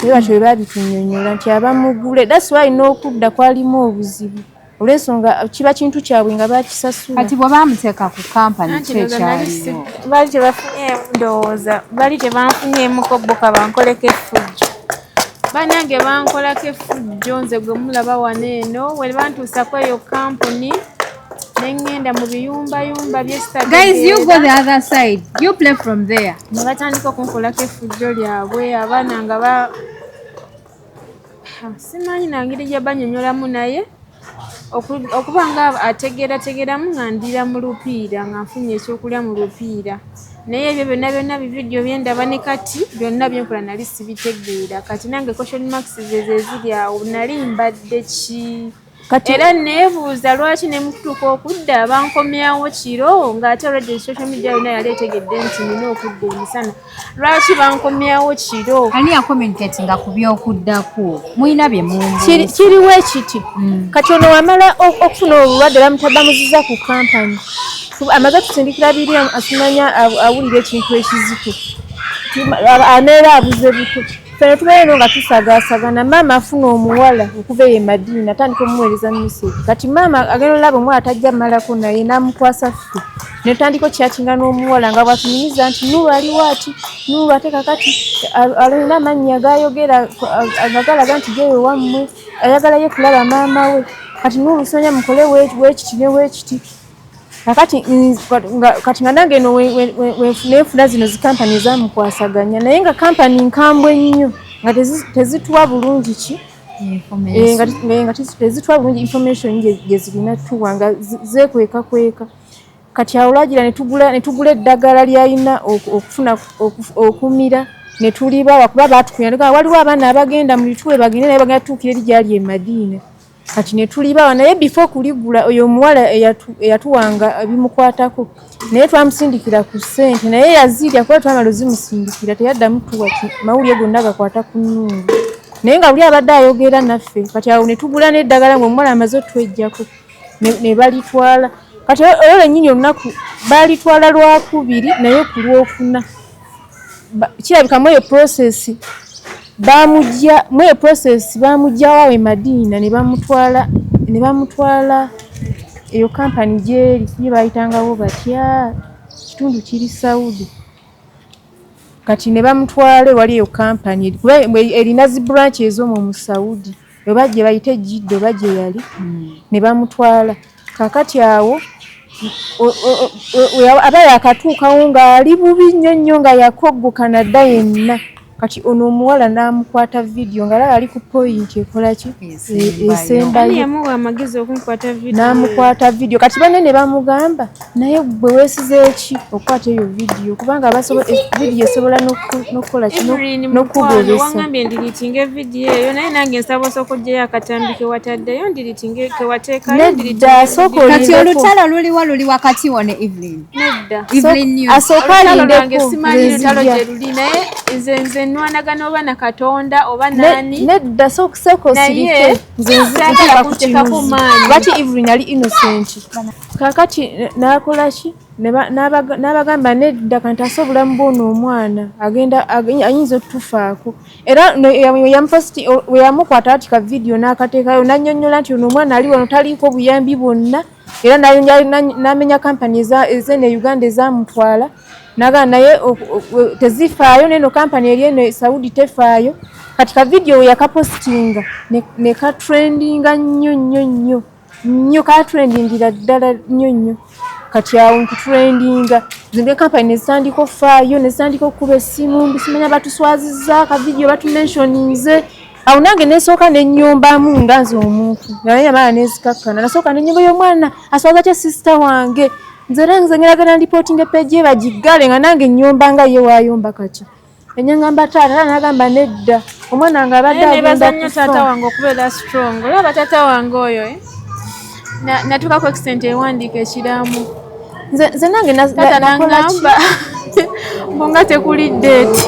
Naye batyo bwe babitunnyonnyola nti abamugule, that's why n'okudda kwalimu obuzibu, olw'ensonga kiba kintu kyabwe nga bakisasula. Kati bwe bamuteeka ku kampani, Anti ki ndowooza nali ekyaliwo? Baali tebafunyeemu, ndowooza baali tebanfunyeemuko bo ka bankoleko effujjo. Bannange, bankolako effujjo nze gwe mulaba wano eno. We bantuusako eyo kampuni, ne ŋŋenda mu biyumbayumba. Guys, you go the other side, you play from there. Ne batandika okunkolako effujjo lyabwe, abaana nga ba simanyi nangeri gye banyonyolamu, naye okuba nga ategeerategeeramu nga ndira mu lupiira, nga nfunye ekyokulya mu lupiira. Naye ebyo byonna byonna bividiyo byendaba ne kati byonna byenkola nali sibitegeera. Kati nange question marks ze ze ziri awo, nali mbadde ki? Era neebuuza lwaki ne mukutuuka okudda bankomyawo kiro, ng'ate already social media yonna yali etegedde nti nina okudda emisana. Lwaki bankomyawo kiro? Ani yacommunicatinga ku byokuddako? Mulina bye mumbuuza? Kiriwo ekiti. Kati ono wamala okufuna obulwadde, bamuziza ku kampani, amaze otusindikira biri asimanya awulira ekintu ekizito, aneera abuze buto. Ffe tubeera eno nga tusagaasagana. Maama afuna omuwala okuva eyo e Madiina, atandika omuweereza message. Kati maama agenda olaba omuwala tajja malako, naye n'amukwasa ffe, ne tutandika okukyatinga n'omuwala nga bwatunyumiza nti Nuuru aliwo ati, Nuuru ate kakati alina amannya gayogera nga galaga nti geeyo wammwe, ayagala ye kulaba maama we. Kati Nuuru sonya mukole weekiti ne weekiti. Kakati kati nga nange eno nenfuna zino zikampani ezamukwasaganya, naye nga kampani nkambwe nnyo, nga tezituwa bulungi ki nga tezituwa bulungi information gye zirina tuwa, nga zeekwekakweka. Kati awo lwagira ne tugula eddagala lyalina okufuna okumira, ne tulibawa, kuba baatukunya waliwo abaana abagenda mu bituwe bagende, naye bagenda tuukira eri gyali e Madiina. Kati ne tulibawa, naye before kuligula, oyo omuwala eyatuwanga ebimukwatako, naye twamusindikira ku ssente, naye yazirya, kuba twamala ozimusindikira teyaddamu tuwa mawulire gonna gakwata ku Nuuru, naye nga buli abadde ayogera naffe. Kati awo ne tugula n'eddagala ng'omuwala amaze otwejjako, ne balitwala. Kati olwo lwennyini olunaku baalitwala lwakubiri, naye ku lwokuna Kirabika mu eyo process bamujja, mu eyo process bamujjawo awo e Madiina ne bamutwala, ne bamutwala eyo kampani gyeri, ye bayitangawo batya, kitundu kiri Saudi. Kati ne bamutwala ewali eyo kampani, kuba erina zi branch ez'omwo mu Saudi, oba gye bayita Ejidda oba gye yali, ne bamutwala. Kaakati awo aba yakatuukawo ng'ali bubi nnyo nnyo, nga yakoggoka nadda yenna. Kati ono omuwala n'amukwata vidiyo ng'alaba ali ku point ekola ki, esembayo. Yamuwa amagezi okunkwata vidiyo? N'amukwata vidiyo. Kati banne ne bamugamba, naye gwe weesize ki okukwata eyo vidiyo, kubanga vidiyo esobola n'okukola ki, n'okukugobesa. Wangambye ndiritinga evidiyo eyo, naye nange nsaba osooka oggyeyo akatambi ke wataddeyo, ndiritinge ke wateekayo. Nedda, sooka Kati olutalo luliwa? Luli wakati wo ne Evelyn? Nedda. Evelyn News. Asooka alindeko. Simanyi lutalo gye luli, naye nze nwanagana oba na Katonda oba nani. Nedda, sooka osirike, nze nzituuka ku kinuzi. Lwaki Evelyn ali innocent? Kaakati n'akola ki, n'abagamba nedda, kantaase obulamu bw'ono omwana, agenda ayinza otufaako. Era we yamukwata ati ka vidiyo n'akateekayo, n'annyonnyola nti ono omwana ali wano taliiko buyambi bwonna, era n'amenya kampani ez'eno e Uganda ezamutwala, nagamba naye tezifaayo, neno kampani eri eno e Saudi tefaayo. Kati ka vidiyo we yakapositinga ne katrendinga nnyo nnyo nnyo nnyo, katrendingira ddala nnyo nnyo. Kati awo nkutrendinga, zino kampani nezitandika okufaayo, nezitandika okukuba essimu, bisimanya batuswazizza, ka vidiyo batumentioninze. Awo nange nesooka nenyombamu nga nze omuntu, naye yamala nezikakkana, nasooka nenyomba y'omwana aswaza tya sister wange, nze era nze ngeragera ndipootinga epeegi ye bagiggale, nga nange nnyomba nga ye waayomba. Kati enyangamba taata, nagamba nedda, omwana nga abadde agenda kufa. Taata wange okubeera strong, olaba taata wange oyo natuukako extent ewandiika ekiraamo. Nze nange taata nangamba mbu nga tekuli date.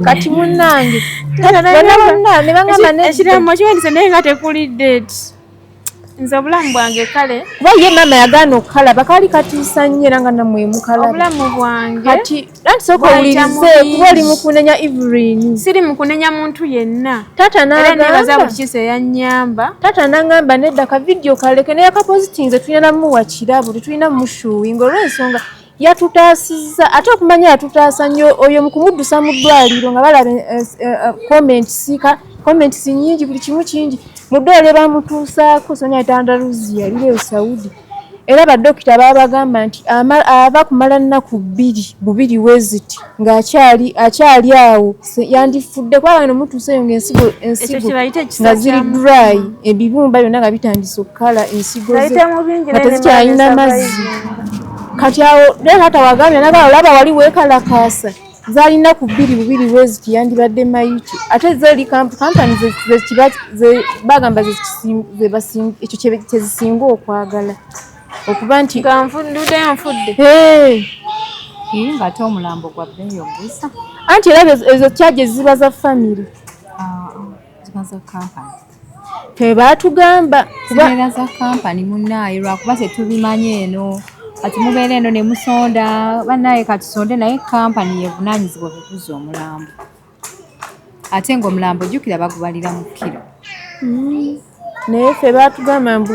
Kati munnange bonna ne bagamba ekiraamo kiwandiise naye nga tekuli date. Nze obulamu bwange kale Kuba ye maama yagaana okukalaba, kaali katiisa nnyo, era nga nammwe mukalaba. Obulamu bwange Kati anti sooka owulirize, kuba oli mu kunenya Evelyn. Siri mu kunenya muntu yenna. Taata Era nebaza buli kiisa eyannyamba. Taata n'angamba nedda, ka vidiyo kaleke, naye akapositinze tulina namuwa kirabo, tetulina mushuwinga olw'ensonga yatutaasizza. Ate okumanya yatutaasa nnyo oyo mu kumuddusa mu ddwaliro, nga balaba comments, comments nnyingi, buli kimu kingi. Mu ddwaliro bamutuusaako sonya Tandaluzi yalireyo Saudi, era badokita babagamba nti aba kumala nnaku bbiri bubiri weziti ng'akyali akyali awo yandifudde, kuba bano mutuuseeyo ng'ensigo ensigo nga ziri dry, ebibumba byonna nga bitandise okukala, ensigo ze nga tezikyalina mazzi. Kati awo naye taata wagambye nagala olaba wali weekalakaasa, zaalina ku bbiri bubiri weziti yandibadde mayiti. Ate zeri kampani bagamba ekyo kyezisinga okwagala okuba nti Nga nfuddeyo nfudde. Ng'ate omulambo gwa bbeeyi ogusa. Anti era ezo charges ziba za family. Ah, ziba za kampani. Tebatugamba. Zibeera za kampani munnaaye, lwakuba tetubimanyi eno. Kati mubeera eno ne musonda, bannaaye katusonde, naye kampani yevunaanyizibwa okukuza omulambo, ate ng'omulambo jjukira bagubalira mu kiro. Naye ffe batugamba mbu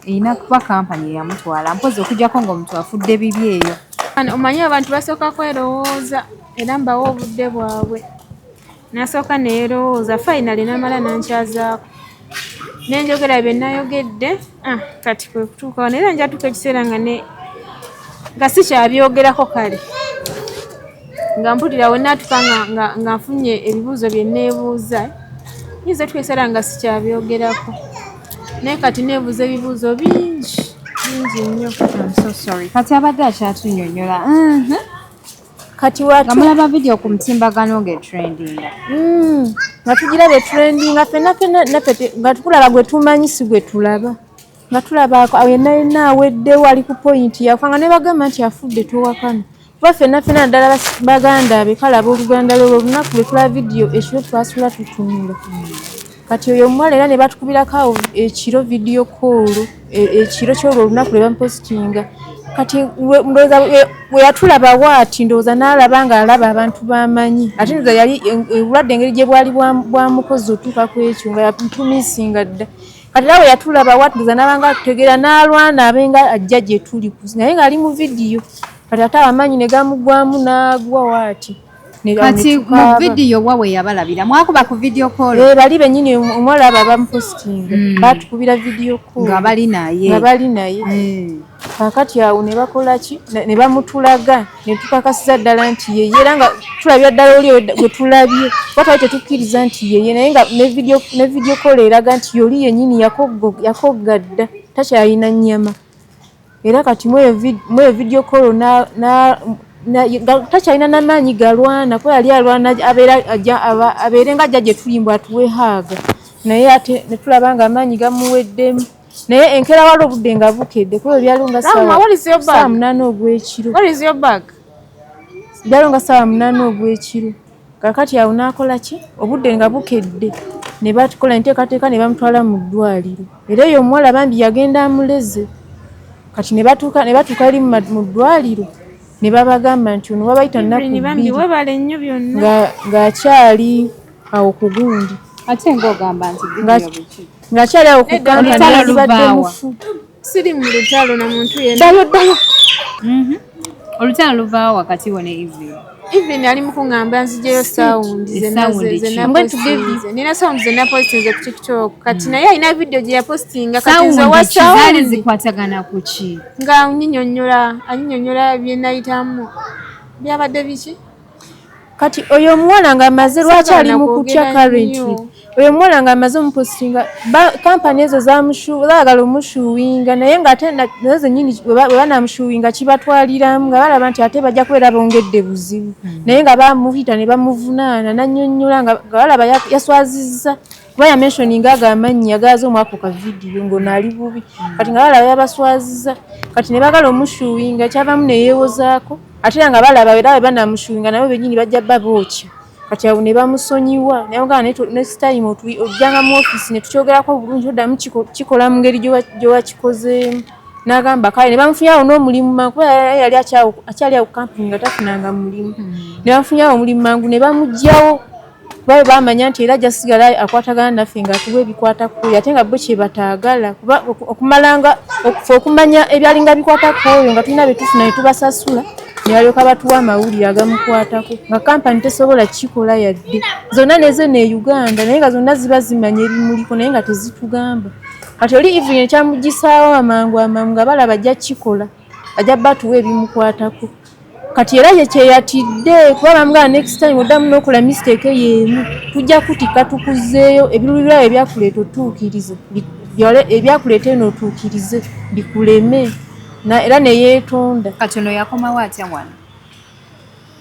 Erina kuba kampani eyamutwala, mpozi okujjako ng'omuntu afudde bibi eyo. Omanyi abantu basooka kwerowooza, era mbawa obudde bwabwe. Nasooka neyerowooza, finally namala nankyazaako nenjogera bye nayogedde. Ah, kati kwe kutuukawo, naye era njatuuka ekiseera nga ne nga sikyabyogerako. Kale nga mpulira we naatuuka nga nfunye ebibuuzo bye neebuuza, nyinza otuuka ekiseera nga sikyabyogerako, naye kati neebuuza ebibuuzo bingi bingi nnyo. I'm so sorry. Kati abadde akyatunyonyola. Kati Nga mulaba video ku mutimbagano ng'etrendinga. Nga tugiraba etrendinga ffenna ffenna, naffe nga tukulaba gwe tumanyi si gwe tulaba, nga tulaba awo yenna yenna aweddewo, ali ku point yafa, nga ne bagamba nti afudde towakana, kuba ffenna ffenna naddala baganda be, kale abooluganda lwe, olunaku lwe tulaba vidiyo ekiro twasula tutunula. Kati oyo omuwala era ne batukubirako awo ekiro video call, ekiro kyolwo olunaku lwe bamupositinga. Kati ndowooza we yatulaba waati, ndowooza n'alaba ng'alaba abantu b'amanyi, ate ndowooza yali obulwadde engeri gye bwali bwamukoze otuuka ku ekyo nga yatumisinga dda. Kati era bwe yatulaba waati, ndowooza n'aba nga atutegeera, n'alwana abe nga ajja gye tuli, naye ng'ali mu vidiyo. Kati ate amaanyi ne gamuggwamu n'agwa waati. Kati mu vidiyo wa we yabalabira? Mwakuba ku video call? Eh, bali bennyini, omuwala abo abamupositinga batukubira video call nga bali naye. Nga bali naye. Kaakati awo ne bakola ki? Ne bamutulaga, ne tukakasiza ddala nti yeye, era nga tulabira ddala oli gwe tulabye, kuba twali tetukkiriza nti yeye, naye nga ne video call eraga nti yoli yennyini, yakogga dda, takyalina nnyama. Era kati mweyo video call takyalina n'amaanyi galwana, kuba yali alwana abeere nga ajja gye tuli mbu atuwe hug, naye ate ne tulaba nga amaanyi gamuweddemu. Naye enkeera wali obudde nga bukedde, kuba byaliwo nga Rahma, what is your bag? 8:00 ogw'ekiro. What is your bag? Byaliwo nga 8:00 ogw'ekiro. Kakati awo n'akola ki? Obudde nga bukedde ne batukola enteekateeka ne bamutwala mu ddwaliro. Era eyo omuwala bambi yagenda amuleze. Kati ne batuuka eri mu ddwaliro ne babagamba nti ono wabayita nnaku Evelyn, bambi 2 webale nnyo byonna. Ng'akyali awo ku gundi. Ate ng'ogamba nti video biki? Ng'akyali awo ku Nedda, kampani, olutalo yandibadde luvaawa? mufu. Siri mu lutalo na muntu yenna. Ddayo, ddayo. Olutalo luvaawa wakati wo ne Evelyn? Even ali mu kuŋŋamba nziggyeyo sound. Sound ki? I'm going to give you. Nina sound ze napostinze ku TikTok. Kati naye alina video gye yapostinga, kati nze Sound owa ki? Zaali sound zikwatagana ku ki? Nga nyinyonnyola, anyinyonnyola bye nayitamu byabadde biki. Kati oyo omuwala ng'amaze, lwaki ali mu kutya? Kwogera Currently nnyo. Oyo omuwala ng'amaze omupositinga, kampani ezo zaagala omusuinga, naye ng'ate nazo zennyini bwe banamusuinga kibatwaliramu nga balaba nti ate bajja kubeera bongedde buzibu. Naye nga bamuyita ne bamuvunaana, nannyonnyola nga balaba yaswazizza, kuba yamentioninga ago amannya gaazo omwako ka vidiyo ng'ono ali bubi. Kati nga balaba yabaswaziza, kati ne baagala omusuinga, kyavamu ne yeewozaako. Ate era nga balaba era bwe banamusuinga nabo bennyini bajja bba bookya. Kati awo ne bamusonyiwa, naye bagamba, "Naye next time ojjanga mu office ne tukyogerako bulungi, oddamu kikola mu ngeri gyewakikozeemu." N'agamba kale, ne bamufunyawo n'omulimu mangu, kuba yali akyali awo ku kampuni nga tafunanga mulimu. Ne bamufunyawo omulimu mangu ne bamuggyawo, kuba bwe bamanya nti era ajja sigala akwatagana naffe ng'atuwa ebikwata ku oyo, ate nga bo kye bataagala, kuba okumalanga fe okumanya ebyalinga bikwata ku oyo nga tulina bye tufuna ne tubasasula, ne balyoka batuwa amawulire agamukwatako, nga kampani tesobola kukikola yadde zonna nezo ne Uganda, naye nga zonna ziba zimanya ebimuliko, naye nga tezitugamba. Kati oli Evelyn ekyamugisaawo amangu amangu nga balaba ajja kukikola, ajja batuwa ebimukwatako. Kati era ye kyeyatidde, kuba bamugamba, "Next time oddamu n'okola mistake y'emu, tujja kutikka tukuzeeyo, ebiruubirirwa ebyakuleeta otuukirize, ebyakuleeta eno otuukirize bikuleme." Era ne yeetonda. Kati ono yakomawo atya wano?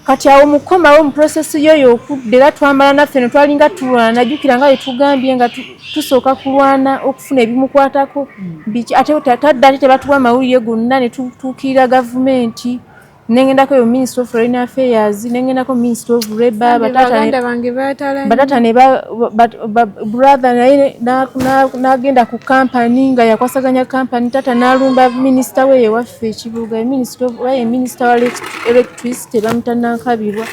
Kati awo mukomawo mu process yo y'okudda, era twamala naffe ne twalinga tulwana. Najjukira nga bwe nga tusooka kulwana okufuna ebimukwatako biki, ate tadda, ate tebatuwa amawulire gonna, ne tutuukirira gavumenti, nengendako eyo Ministry of Foreign Affairs, nengendako Ministry of Labour. Baganda bange baatala. Batata ne brother naye n'agenda ku kampani nga yakwasaganya kampani. Tata n'alumba minisita we ewaffe ekibuga, ye minisita wa electricity, bamuta Nankabirwa.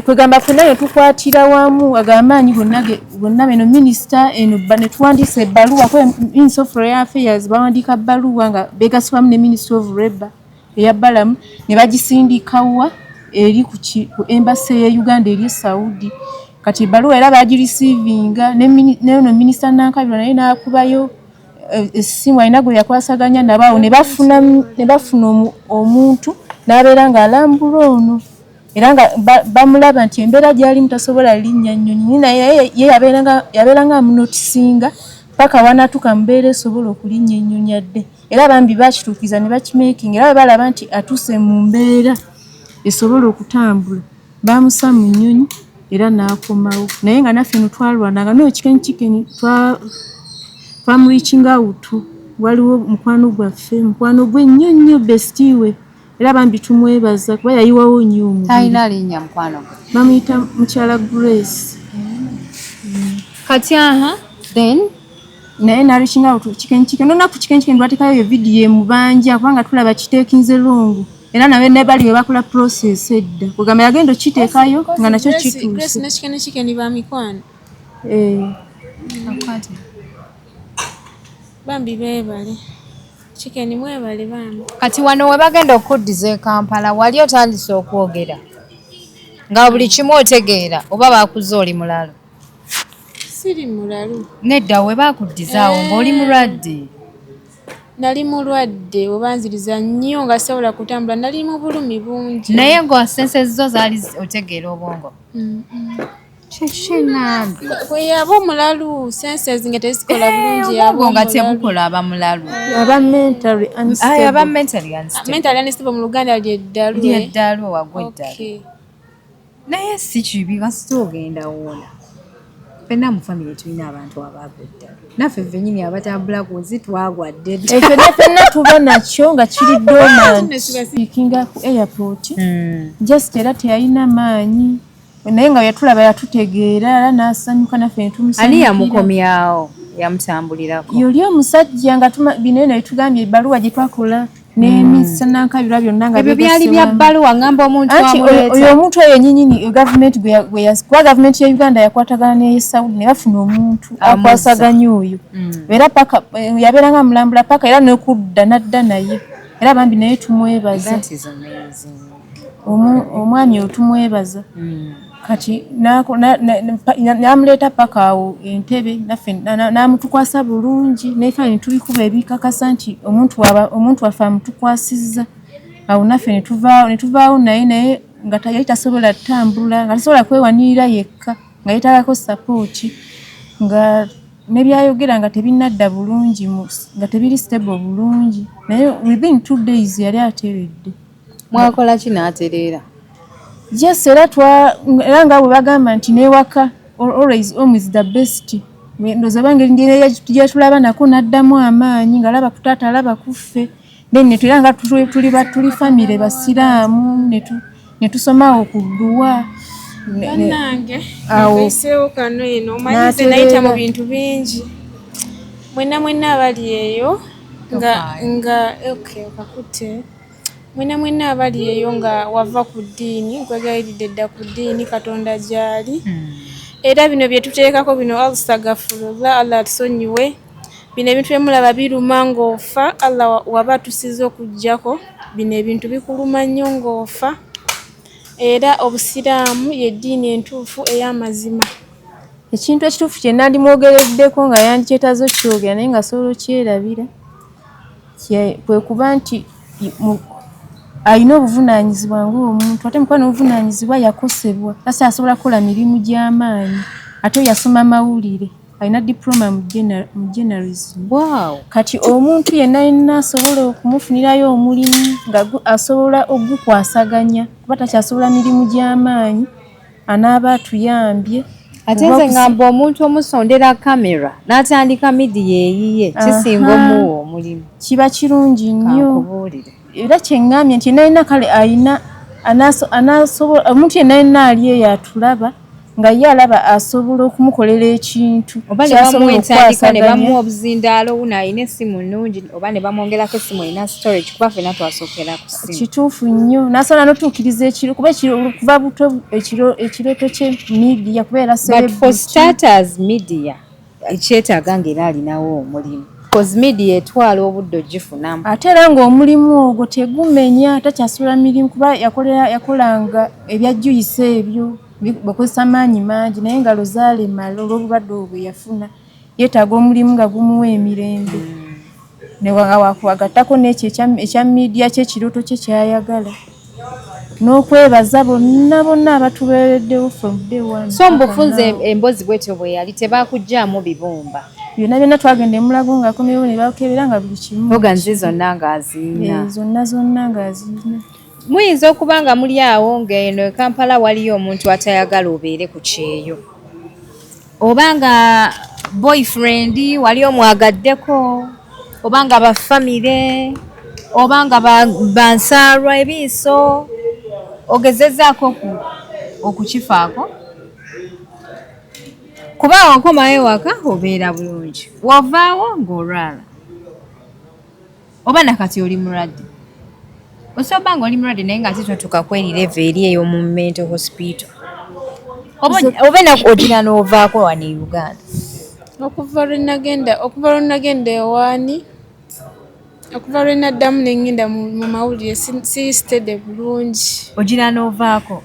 Kwegamba ffenna ne tukwatira wamu agamaanyi gonna gonna eno minisita eno ne tuwandiisa ebbaluwa, kuba Ministry of Foreign Affairs bawandiika bbaluwa nga beegasibwamu ne Ministry of Labour eya Balamu, ne bagisindika wa eri ku embassy ya Uganda eri e Saudi. Kati ebbaluwa era bagireceivinga, neno minisita Nankabirwa naye n'akubayo essimu, alina gwe yakwasaganya nabo awo, ne bafuna omuntu n'abeera ng'alambula ono, era nga bamulaba nti embeera gy'alimu tasobola linnya nnyonyi, naye ye yabeeranga amunotisinga paka wanaatuuka mu mbeera esobola okulinnya ennyonyi adde. Era bambi bakituukiriza ne bakimakinga, era bwe balaba nti atuuse mu mbeera esobola okutambula, bamussa mu nnyonyi era n'akomawo. Naye nga naffe no twalwananga noyo Chicken Chicken, twamureachinga out. Waliwo mukwano gwaffe, mukwano gwe nnyo nnyo, bestie we, era bambi tumwebaza kuba yayiwawo nnyo omubiri. Talina linnya mukwano gwe? Bamuyita mukyala Grace. Kati aha, then Naye nareachinga out Chicken Chicken olunaku Chicken Chicken lwatekayo eyo vidiyo emubanja kubanga tulaba kitekinze long era nawe ne bali webakola process edda kugamba yagenda okiteekayo nga nakyo Grace kituuse. ne Chicken Chicken ba mikwano. Eh. Bambi beebale. Chicken mwebale bambi. Kati wano we bagenda okuddiza e Kampala wali otandise okwogera nga buli kimu otegeera oba baakuzza oli mulalu? Siri mulalu. Nedda, we baakuddiza awo ng'oli mulwadde. Nali mulwadde obanziriza nnyo nga sobola kutambula, nali mu bulumi bungi. Naye nga senses zo zaali otegeera obwongo. Kyekiŋŋambye. Bwe yaba omulalu senses nga tezikola bulungi yaba Obwongo nga omulalu. tebukola aba mulalu. Aba mentally Aye, unstable. aba mentally unstable. Mentally unstable mu Luganda ly'eddalu. Ly'eddalu wagwa eddalu. Okay. Naye si kibi kasita ogenda woona. Ffenna mu famire tulina abantu abaagwa eddalu. Naffe ffennyini abatambula ku nsi twagwa dda eddalu. Ekyo ne ffenna tuba nakyo nga kiri dormant. Speakinga ku airport just era teyalina maanyi naye nga yatulaba yatutegeera era n'asanyuka naffe ne Ani tumusanyukira. yamukomyawo yamutambulirako? Yoli omusajja nga bino eno bitugambye ebbaluwa gye twakola n'emisa nankabirwa byonna nga Ebyo byali bigasse bya wamu. bbaluwa ngamba omuntu Anti oyo amuleeta. oyo omuntu oyo yennyini gavumenti kuba gavumenti ya Uganda yakwatagana n'eye Saudi ne bafuna omuntu Amuzza. akwasaganya oyo. Era paka yabeeranga amulambula paka era n'okudda n'adda naye. Era bambi naye tumwebaza. That is amazing. Omwami oyo tumwebaza. Kati n'amuleeta paka awo Entebbe naffe n'amutukwasa bulungi n'ebifaananyi ne tubikuba ebikakasa nti omuntu waffe amutukwasizza. Awo naffe ne tuvaawo naye nga yali tasobola ttambula, nga tasobola kwewanirira yekka, nga yeetaagako support, nga ne by'ayogera nga tebinnadda bulungi nga tebiri stable bulungi naye within 2 days yali ateredde. Mwakola ki n'atereera? Yes, era era nga bwe bagamba nti n'ewaka always home is the best. Ndowooza oba engeri gye tulaba nako n'addamu amaanyi ng'alaba ku taata alaba ku ffe then ne era nga tuli famire basiraamu ne tusoma awo ku dduwa. Bannange Awo. nkayiseewo kano eno omanyi nze nayita mu N'atereera. bintu bingi. Mwenna mwenna abali eyo nga Tofaayo. nga okay okakutte. Mwenna mwenna abali eyo nga wava ku ddiini nkwegayiridde dda ku ddiini Katonda gy'ali. Era bino bye tuteekako bino astagfirullah Allah atusonyiwe. Bino ebintu bye mulaba biruma ng'ofa Allah waba atusiza okuggyako bino ebintu bikuluma nnyo ng'ofa. Era obusiraamu y'eddiini entuufu ey'amazima. Ekintu ekituufu kye nandimwogereddeko nga yandikyetaaze okukyogera naye nga asobola okyerabira kwe kuba nti alina obuvunaanyizibwa ng'omuntu ate mu kuba n'obuvunaanyizibwa yakosebwa takyasobola kukola mirimu gy'amaanyi ate yasoma mawulire alina diploma mu journalism. Wow. Kati omuntu yenna yenna asobola okumufunirayo omulimu nga asobola ogukwasaganya kuba takyasobola mirimu gy'amaanyi anaaba atuyambye. Ate nze ngamba omuntu omusondera kamera n'atandika media eyiye kisinga omuwa omulimu. Kiba kirungi nnyo. Kankubuulire. Era kye ŋŋambye nti yenna yenna kale alina anasobola omuntu yenna yenna ali eyo atulaba nga ye alaba asobola okumukolera ekintu Oba ne ky'asobola bamuwa entandikwa ne okukwasaganya. bamuwa obuzindaalo wuno alina essimu nnungi oba ne bamwongerako essimu erina storage kuba ffenna twasookera ku ssimu. Kituufu nnyo n'asobola n'otuukiriza ekiro kuba ekiro kuva buto ekirooto kye media kubeera But for celebrity. starters media kyetaaga ng'era alinawo omulimu. Cause media etwala obudde ogifunamu. Ate era ng'omulimu ogwo tegumenya takyasobola mirimu kuba yakolanga ebya juice ebyo bakozesa maanyi mangi naye engalo zaalemala olw'obulwadde obwo bwe yafuna yeetaaga omulimu nga gumuwa emirembe nga wakugattako n'ekyo ekya media kye ekirooto kye ky'ayagala n'okwebaza bonna bonna abatubeereddewo from day one. So mu bufunze emboozi bwetyo bwe yali tebakuggyaamu bibumba. Byonna byonna twagenda e Mulago ng'akomyewo ne bakebera nga buli kimu. Organs zonna ng'azirina. Eh, zonna zonna ng'azirina. Muyinza okuba nga muli awo ng'eno e Kampala waliyo omuntu atayagala obeere ku kyeyo. Oba nga boyfriend wali omwagaddeko, oba nga ba famire, oba nga bansaalwa ebiiso, ogezezzaako okukifaako? Ku Kuba okomawo ewaka obeera bulungi, wovaawo ng'olwala, oba nakati oli mulwadde. Osobola nga oli mulwadde naye nga ate totuuka kweri level eri ey'omu mental hospital, oba enaku ogira n'ovaako wano e Uganda. Okuva lwe nagenda ewaani, okuva lwe naddamu ne ŋŋenda mu mawulire, siri steady bulungi. Ogira n'ovaako.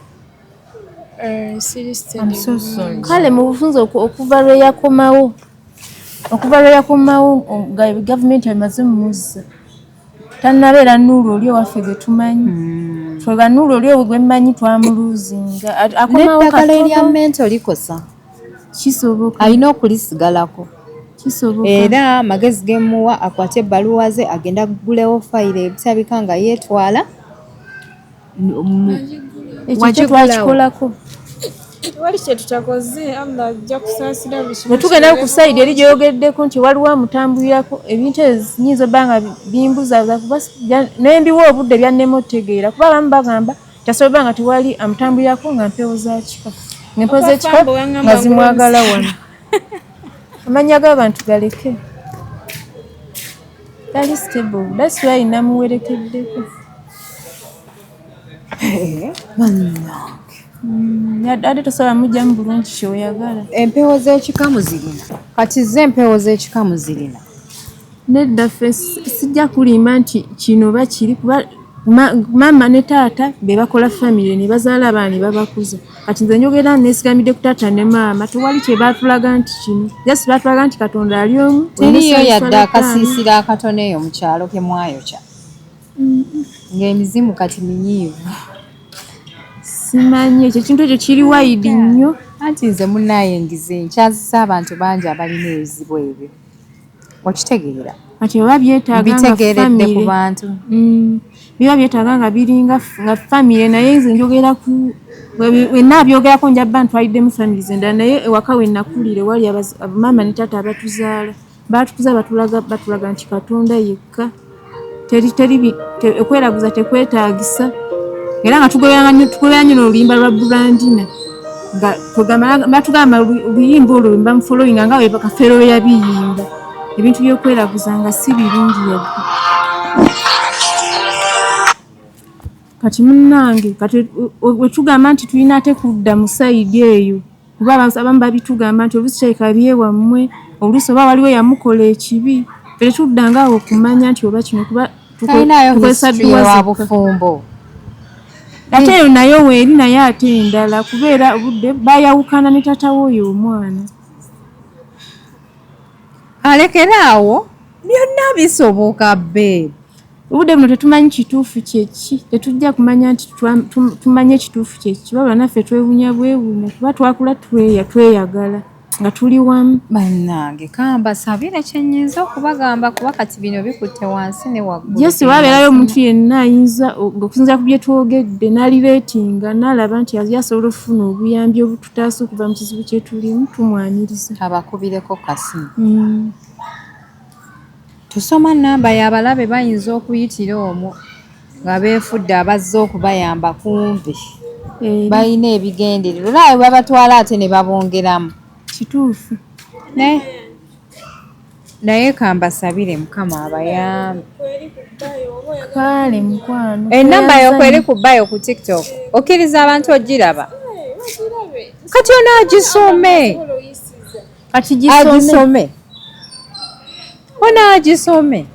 Siri steady I'm so bulungi. sorry. Kale mu bufunze, okuva lwe yakomawo nga gavumenti emaze mumuzza, tannabeera Nuulu oli owaffe gwe tumanyi. Ffe ba Nuulu oli owo gwe mmanyi twamuluuzinga. Akomawo N'eddagala erya katono. mental likosa. Kisoboka. Alina okulisigalako. Kisoboka. Era amagezi gemuwa, akwate ebbaluwa ze, agenda agulewo fayiro ebitabika nga yeetwala. Ekyo kyo Wagigulawo. twakikolako. Tewali kyetutakoze, Allah ajja kusaasira buli kimu. Bwe tugenda ku Kibeere side eri gyoyogeddeko nti waliwo amutambulirako ebintu ebyo, nyinza obba nga bimbuzaabuza kuba naye mbiwa obudde byannema otegeera, kuba abamu bagamba tasobola obba nga tewali amutambulirako, nga mpewo za kika, nga empewo z'ekika Papa wangamba nga zimwagala ngula. Wano amannya g'abantu galeke, tali stable, that's why namuwerekeddeko. Ate tosobola mugyamu bulungi kyoyagala. Empewo z'ekika muzirina? Kati ze empewo z'ekika muzirina? Nedda, ffe sijja kulimba nti kino oba kiri, kuba maama ne taata be bakola famire ne bazaala abaana ne babakuza. Kati nze njogera neesigamidde ku taata ne maama, tewali kye baatulaga nti kino, just baatulaga nti Katonda ali omu. Teriyo olina yadde essala ttaano. Akasiisira akatono eyo mu kyalo ke mwayokya ng'emizimu kati minyiivu? Simanyi, ekyo ekintu ekyo kiri wide nnyo. Anti nze munnaaye ngize nkyazisa abantu bangi abalina ebizibu ebyo, okitegeera? Kati oba byetaaga nga Mbitegeeredde ku famire bantu. Biba byetaaga nga biringa nga famire, naye nze njogera ku wenna abyogerako, njabba ntwaliddemu families endala, naye ewaka we nakulira wali maama ne taata abatuzaala batukuza, batulaga nti Katonda yekka, teri teri okweraguza tekwetaagisa, era nga tugoberera nnyo n'oluyimba lwa Brandina, nga batugamba oluyimba olwo mba mufollowinga nga Kafeero we yabiyimba. Ebintu by'okweraguza nga si birungi yadde. Kati munnange, kati wetugamba nti tulina ate kudda mu side eyo, kuba abamu babitugamba nti oluusi kyalika byewammwe, oluusi oba waliwo eyamukola ekibi, ffe tetuddanga awo okumanya nti oba kino, kuba Talinayo tukozesa history dduwa wa zokka. bufumbo? Ate eyo nayo weeri, naye ate endala, kubeera obudde bayawukana ne taata w'oyo omwana. Alekere awo, byonna bisoboka be. Obudde buno tetumanyi kituufu kyeki, tetujja kumanya nti tumanye ekituufu kyeki, wabula naffe twewunya bwewunya, kuba twakula tweyagala nga tuli wamu. Bannange, kambasabire kyenyinza okubagamba, kuba kati bino bikutte wansi ne waggulu. Jesi wabeerayo omuntu yenna ayinza okusinziira ku bye twogedde n'alireetinga n'alaba nti asobola okufuna obuyambi obututaasa okuva mu kizibu kye tulimu, tumwaniriza. Abakubireko kasimu. Tusoma namba y'abalabe bayinza okuyitira omwo nga beefudde abazze okubayamba, kumbe balina ebigendererwa, era babatwala ate ne babongeramu. Kituufu. Naye kambasabire Mukama abayambe. Kale mukwano. Enamba yo kweri ku bio ku TikTok, okkiriza abantu ogiraba? Kati ono agisome. Kati gisome. Agisome, ono agisome.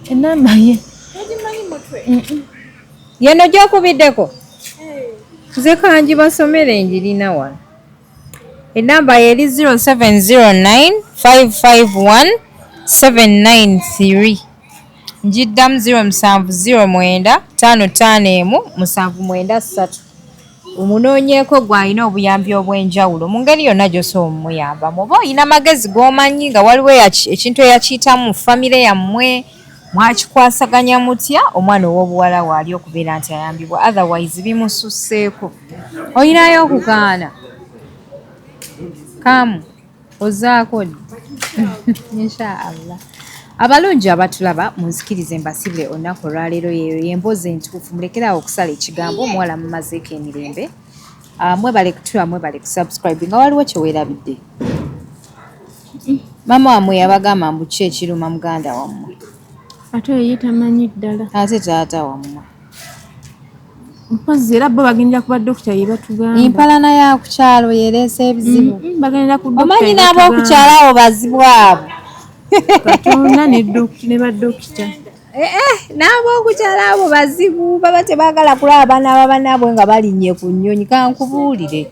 Enamba ye. Yeno gyokubiddeko, nze kanjibasomere, njirina wano. Enamba yeri 0709 551 793. Njiddamu, 0709 551 793. Omunoonyeeko gw'alina obuyambi obw'enjawulo mu ngeri yonna gy'osobola omuyambamu, oba olina magezi g'omanyi nga waliwo ekintu eyakiyitamu mu famire yammwe, mwakikwasaganya mutya, omwana ow'obuwala waali okubeera nti ayambibwa, otherwise bimususseeko. Olinayo okugaana kamu ozaako ddi? Inshaallah. Abalungi abatulaba, munzikirize mbasibire olunaku olwaleero. Yeeyo yemboozi entuufu. Mulekeraawo okusala ekigambo. Omuwala mumazeeko emirembe. Mwebale kutula, mwebale kusubscribe. Nga waliwo kyeweerabidde, maama wammwe yabagamba mbu ki ekiruma muganda wammwe? Ate oyo ye tamanyi ddala. Ate taata wammwe? Mpozi era bo bagendera ku badokita ye batugamba. Empalana ya ku kyalo yereese ebizibu. Bagendera ku dokita. Omanyi n'ab'okukyalo abo bazibu abo. Katonda ne badokita. N'ab'okukyalo abo bazibu, baba tebaagala kulaba baana babanaabwe nga balinnye ku nnyonyi. Kankubuulire,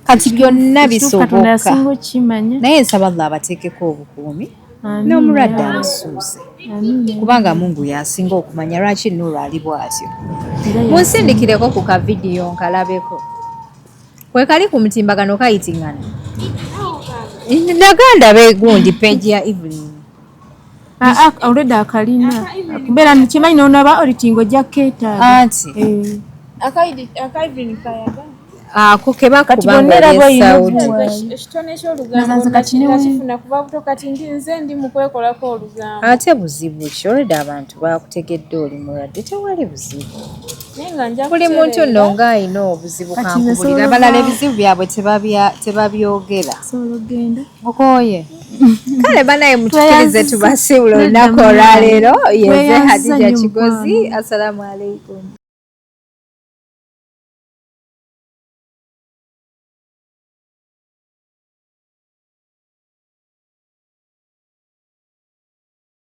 kati byonna Katonda bisoboka. Yasinga okukimanya. Naye nsaba Allah abateekeko obukuumi Amiina. n'omulwadde amusuuse, Amiina. kubanga Mungu yasinga okumanya lwaki Nuuru ali bw'atyo. Era Munsindikireko ku kavidiyo nkalabeko, kwekali ku mutimbagano kayitingana naganda begundi page ya Evelyn. Ah, ah, already akalina kubeera kimanyi nonaba olitingo ojja keetaaga. Anti ako Kati bonna era kebakubanga boyina Saudi. obuwaayo. Ekitone Naza kati ne ky'olugambo kuva buto, kati ndi nze ndi mu kwekolako olugambo. Ate buzibu ki? Olwedde abantu bakutegedde oli mulwadde, tewali buzibu. Naye nga nja Buli muntu kutereera. nno ng'alina obuzibu. Kati nze Kankubulira, sobola abalala ebizibu byabwe tebabyogera. Sobola okugenda. Okooye? Kale banaye, mutukirize Tweyanziza. tubasiibula Nedda olunaku munnange. olwaleero. Yeze Tweyanziza Hadija nnyo Kigozi. mukwano. Assalamu alaikum.